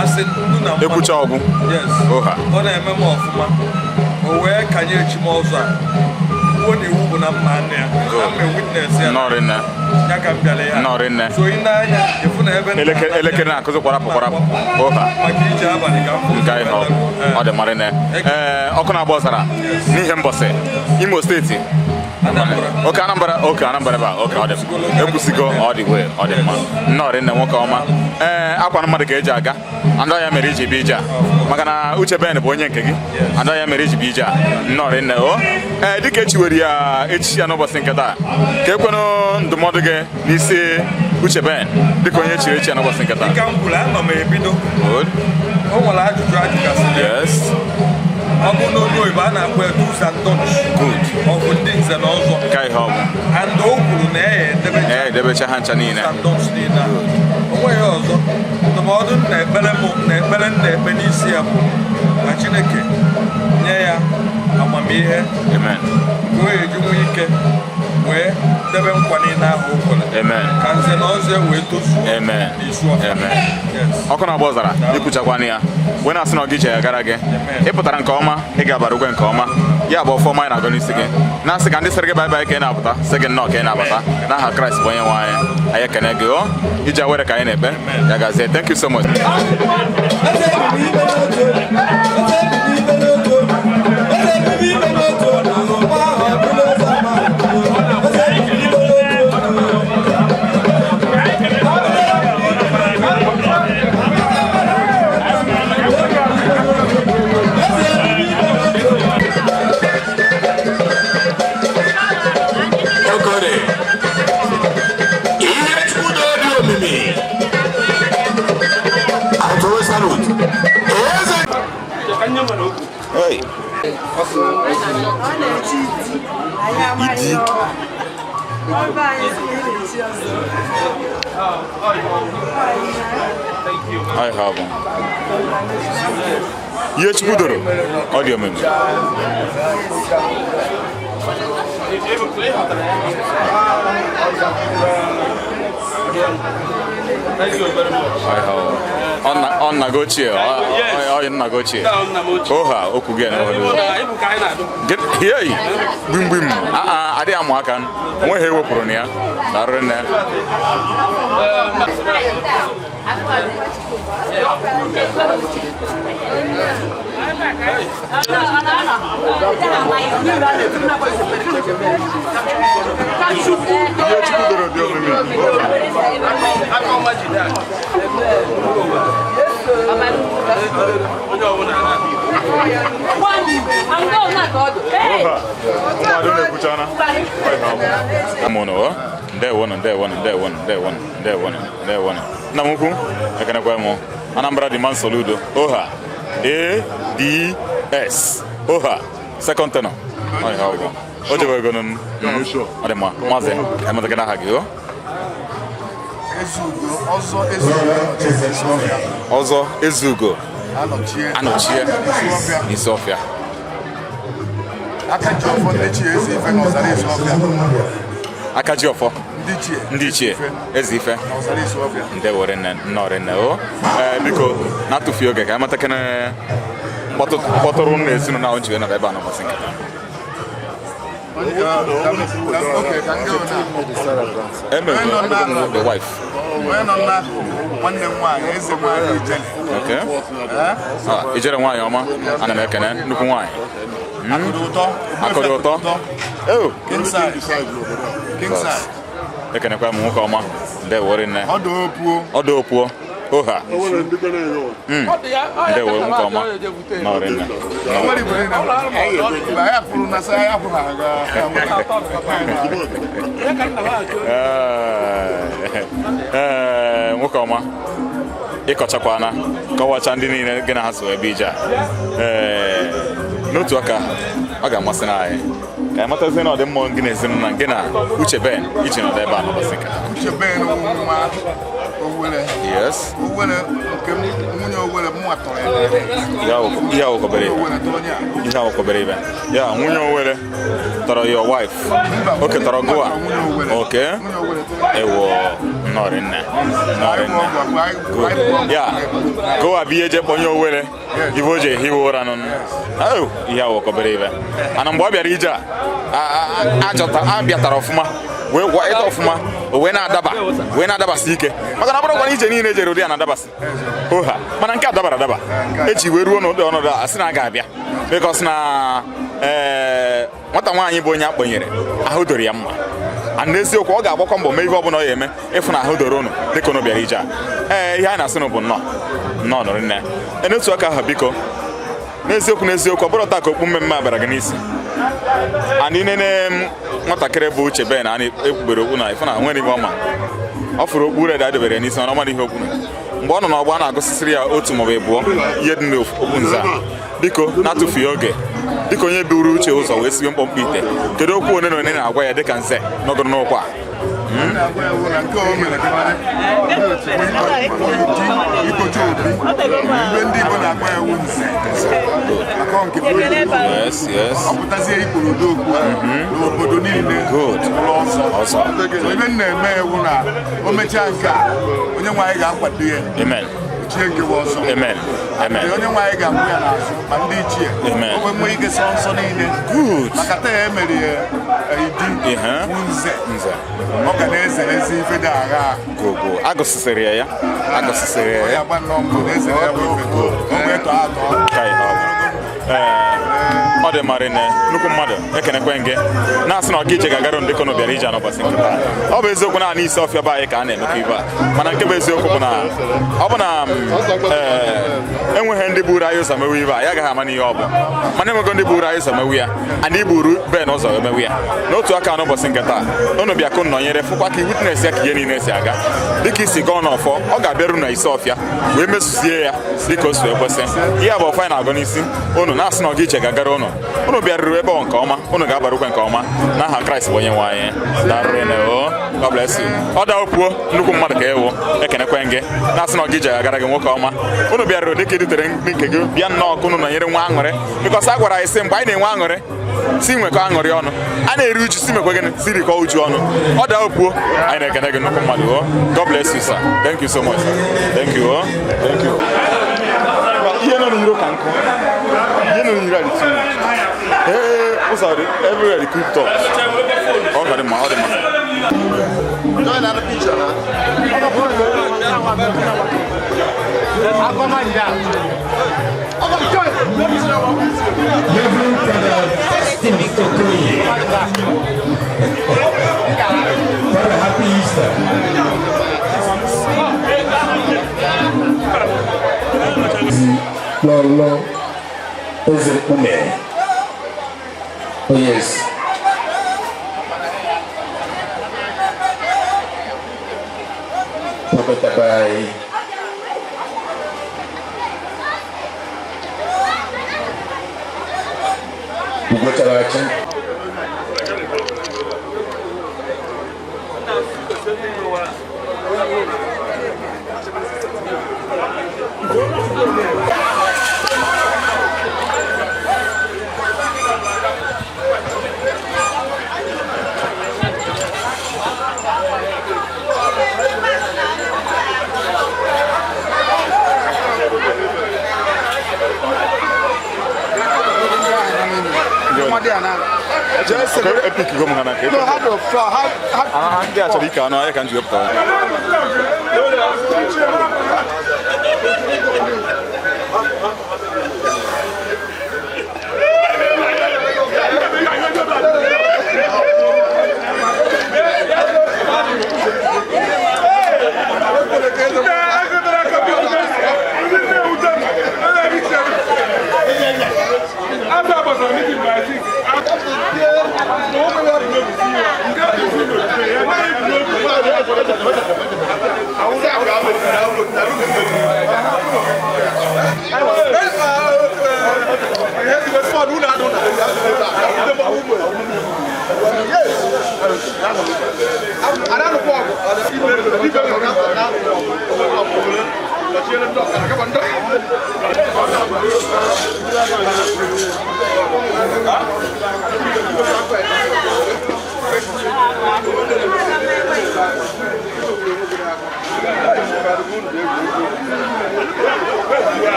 S16: asị nnu na mmanụ.
S2: Ekwucha ọgwụ.
S16: Yes.
S2: Oha.
S16: Ọ na-eme m ọfụma. O wee kanye echi m ọzọ a. Kwuo na iwu bụ na mma nne ya. Ama witness ya.
S2: Nnọọ rinne.
S16: Ya ka m bịara ya.
S2: Nnọọ rinne.
S16: So ị na-anya ịfụ na ebe
S2: Elekere na-akụzi kwarapụ kwarapụ. Oha.
S16: Maka ije abalị ka m fụ.
S2: Nke anyị hụ. Ọ dị mma rinne. Ee, ọkụ na-agba ọzara n'ihe mbọsị Imo steeti. Oke Anambra, oke Anambra ebe a, oke ọ dị ekwusigo ọ dị wee ọ dị mma. Nnọọ rinne nwoke ọma. Ee, akwa na mmadụ ka eji aga. Andọ ya mere iji bịa ije a. Maka na Uche Ben bụ onye nke gị. Andọ ya mere iji bịa ije a. Nnọọ rinne o. Ee, dịka echiwere ya echichi ya n'ụbọchị nke taa, ka ekwenụ ndụmọdụ gị n'isi Uche Ben dịka onye chiri echi ya n'ụbọchị nke taa.
S16: Dịka m kwuru, anọ m ebido. O nwere ajụjụ ajụgasị.
S2: Yes.
S16: Ọ bụ n'olu oyibo a na-akpọ ya do's and don'ts.
S2: Good.
S16: Ọ bụ ndị nze na ọzọ.
S2: Ka ihe ọ bụ.
S16: And o kwuru na ya
S2: edebecha ha ncha niile.
S16: Do's and don'ts niile a. O nweghị ọzọ. Ndụmọdụ na ekpere m na ekpere m na-ekpe n'isi ya bụ ka Chineke nye ya amamihe.
S2: Amen.
S16: Ka o eji nwee ike wee debe nkwa niile ahụ o kwere.
S2: Amen.
S16: Ka nze na ọzọ wee tozuo.
S2: Amen.
S16: N'izu ọka.
S2: Amen. Ọkụ na-agba ọzara ikwuchakwana ya wee na-asị na ọ gị je ya gara gị. Ị pụtara nke ọma, ị ga-abara ugwe nke ọma. Ya bụ ọfọma anyị na-agọ n'isi gị. Na-asị ka ndị sịrị gị baịbaị ka ị na-apụta, sị gị nnọọ ka ị na-abata. N'aha Kraịst bụ onye nwe anyị. Anyị ekene gị o. Iji awere ka anyị na-ekpe. Ya gazie. Thank you so much. Hey. Idi. I have. Ihe Chukwu doro, ọ dị omimi. Ọ nna gị ochie, ọ nna gị ochie. Oha, okwu gị na Hey, gbim gbim. Adịghị amụ aka, onweghị ewepụrụ na ya. Darụrụ nne. Ihe Chukwu doro dị omimi. Ụmụada na-ekwuchana. Mụnụ, ndewonụ, ndewonụ, ndewonụ, ndewonụ, ndewonụ, ndewonụ. Nna m ukwu, ekenekwa m. Anambra dị man Soludo. Oha. A D S. Oha. Second tenor. O jebe ego nụ. Ọ dị mma. Maazị, emeta aha gị o? Ọzọ Ezugo Anọchie n'Isuọfịa. Aka ji ọfọ ndị ichie eze ife, ndewore nne, nnọọ nne o. Ee, biko na-atụfughị oge, ka anyị matakene mkpọtụrụ na ezinụlọ ahụ ji wee nọrọ ebe a n'ụbọchị nke taa. Emere the wife.
S19: Nwanne m nwaanyị, eze nwaanyị Ijele.
S2: Okay. Ah, Ijele nwaanyị ọma, ana m ekene nnukwu nwaanyị. Akụdị ụtọ. Oh.
S19: King size. King size.
S2: Ekenekwa m nwoke ọma, ndewore nne.
S19: Ọdụ opuo.
S2: Ọdụ opuo. Oha. Ndewo nwoke ọma. Nọrị nne. Ee, nwoke ọma, ịkọchakwana kọwacha ndị niile gị na ha so ebe ije a. Ee, n'otu aka ọ ga-amasị na anyị ka anyị matazie na ọdịmma gị na ezinụlọ gị na Uche Ben iji nọdụ ebe a n'ụbọchị nke taa.
S19: Uche Ben nwa Owere.
S2: Yes.
S19: Owere nke nwunye Owere mụnwa tọrọ ya.
S2: Ihe awụkọbere ibe ya, nwunye Owere tọrọ your wife. Oke tọrọ gụwa. Oke ewo, nnọrị nne, nnọrị nne. Ya gụwa bụ ihe eji kpọnye Owere ibe o ji ehiwe ụra nụ. Ihe awụkọbere ibe ana mgbe ọ bịara ije a a bịatara ọfụma wee gwa ịta ọfụma, o wee na-adaba, wee na-adabasị ike, maka na ọ bụrụkwa na ije niile ejere ụdị a na-adabasị oha, mana nke a dabara adaba eji wee ruo n'ụdị ọnọdụ a sị na a ga-abịa bikos na ee nwata nwaanyị bụ onye akpọnyere ahụ doro ya mma. A n'eziokwu ọ ga-agbakọ mbọ mee ihe ọbụla ọ ya eme ịfụ na ahụ doro ụnụ dịka ụnụ bịara ije a. Ee, ihe anyị na-asị nụ bụ nnọọ nnọọ nụrụ nne. N'otu aka ahụ, biko, n'eziokwu n'eziokwu, ọ bụrụ taa ka okpu mmemme a bịara gị n'isi, anyị nene nwatakịrị bụ Uche Ben a na-ekwubere okwu na ịfụ na nwere ibe ọma ọ fụrụ okpu red adebere ya n'isi, mana ọ mara ihe okwu mgbe ọ nọ n'ọgbọ a na-agụsịsịrị ya otu maọbụ abụọ ihe dị n'okpu nza. Biko na-atụfughị oge, dịka onye buru Uche ụzọ wee siwe mkpọmkpọ ite, kedu okwu one na one na-agwa ya dịka nze nọgoro n'ụkwa a? Yes, yes.
S19: Ọ pụtazie ikpuru odogwu n'obodo niile.
S2: Good.
S19: Ọzọ. Ebe m na-eme ewu na o mechaa nke a, onye nwe anyị ga-akwado ya.
S2: Amen.
S19: Ochie nke bụ ọzọ.
S2: Amen. Amen.
S19: Onye nwe anyị ga-akwụ ya n'azụ ma ndị ichie.
S2: Amen.
S19: O nwee ike sọ nsọ niile.
S2: Good.
S19: Maka taa e mere ya idi bụ nze.
S2: Nze.
S19: Ọ ga na-ezere ezi ife dị agha.
S2: Go go. Agụsịsịrị ya ya. Agụsịsịrị ya ya.
S19: Ọ ga-agba nnọọ mbọ na-ezere ya bụ ife. O nwee tọọ atọ.
S2: Ka ihe ọ bụ. Ee, ọ dị mara nne, nnukwu mmadụ, ekenekwe gị na-asị na ọka ije ga-agara ndị kono bịara ije n'ụbọchị nke taa. Ọ bụ eziokwu na Isuọfịa be anyị ka a na-emekọ ibe a, mana nke bụ eziokwu bụ na ọ bụ na enweghị ndị buru anyị ụzọ mewe ibe a, ya agaghị ama n'ihe ọ bụ, mana enwego ndị buru anyị ụzọ mewe ya, and iburu Ben ụzọ emewe ya. N'otu aka n'ụbọchị nke taa, unu bịa kụ nọnyere fụkwa ka witness ya ka ihe niile si aga, dịka isi gọọ n'ọfọ, ọ ga-abịaru na Isuọfịa wee mezuzie ya dịka o si wee kwesị. Ihe a bụ ọfọ anyị na-agọ n'isi unu, na-asị na ọga ije ga-agara unu. Unu bịaruru ebe ọ nke ọma, unu ga-abarukwe nke ọma n'aha Kraịst bụ onye nwe anyị. Darụrịnụ o. God bless you. Ọ daa opuo nnukwu mmadụ ka ewu, ekenekwe gị na-asị na ọga ije ga-agara gị nwoke ọma. Unu bịaruru dịka idutere ndị nke gị bịa nnọọ ka unu nọnyere nwa aṅụrị, bikọs a gwara anyị sị mgbe anyị na-enwe aṅụrị si nwekọ aṅụrị ọnụ, a na-eri uju si mekwe gịnị si rikọ uju ọnụ. Ọ daa opuo, anyị na-ekene gị nnukwu mmadụ o. God bless you sir. Thank you so much sir. Thank you o. Thank you. Ihe nọ n'iro ka nkụ. Ihe nọ n'iro a dị too much. Ee, ụzọ dị everywhere dị cooked up. mma, ọ dị mma.
S20: Reverend Father Steve Okoye. Father, happy Easter. Lolo Eze Ume. Oh yes. Prophet by Ugocharachi.
S2: Epic go m ha n'aka. Ndị a chọrọ ike anụ ahịa ka m ji wepụta ya.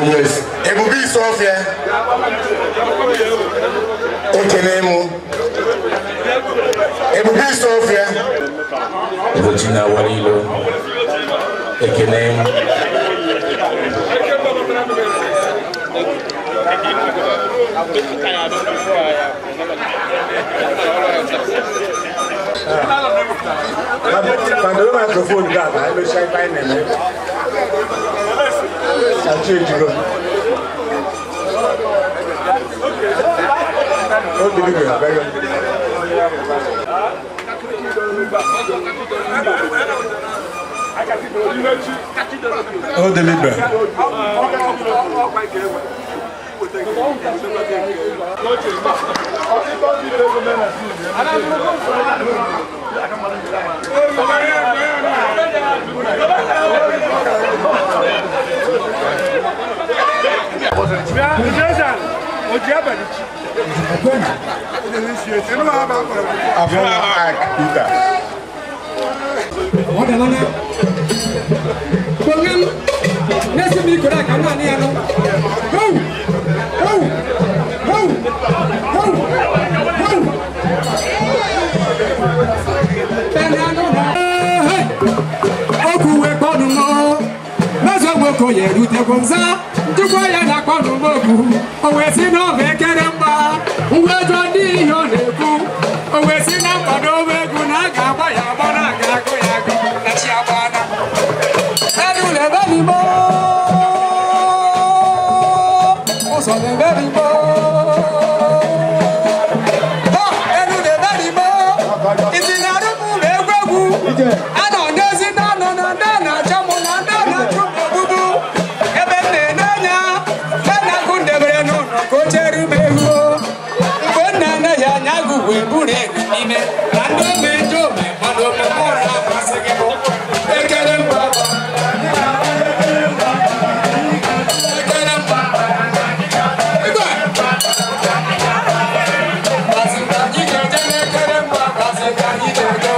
S13: Yes. Ebube Isofia. Ekene mụ. Ebube Isofia. Ebochina Walilo. Ekene mụ.
S5: Quando o microfone dá, vai mexer vai nele.
S19: O delibe.
S21: na-akpọ n'ugbogu o wee sị na ọ bụ ekere mgba ngwa jụọ ndị ihe ọ na-ekwu o wee sị na mgbado egwu na a ga-agba ya agba na a ga-agụ ya agụ na chi agbana elu lebe n'igbo ụzọ lebe n'igbo elu lebe n'igbo isi na-arụpụ ụlọ egwu egwu a nọ n'ezi na anọ na ndị a na-achọ mụ na ndị a na-achụ m ogbugbu ebe m na-ene anya na-agụ ndebere n'ụlọ ka o chere m ehu mgbe m na-anaghị anya agụ wee buru ego n'ime na ndị ome ndị ome mana omume ụra amasịghị m ekele mba ekele mba igwe Gazi ka anyị ga-eje n'ekere mba gazi ka anyị ga-eje.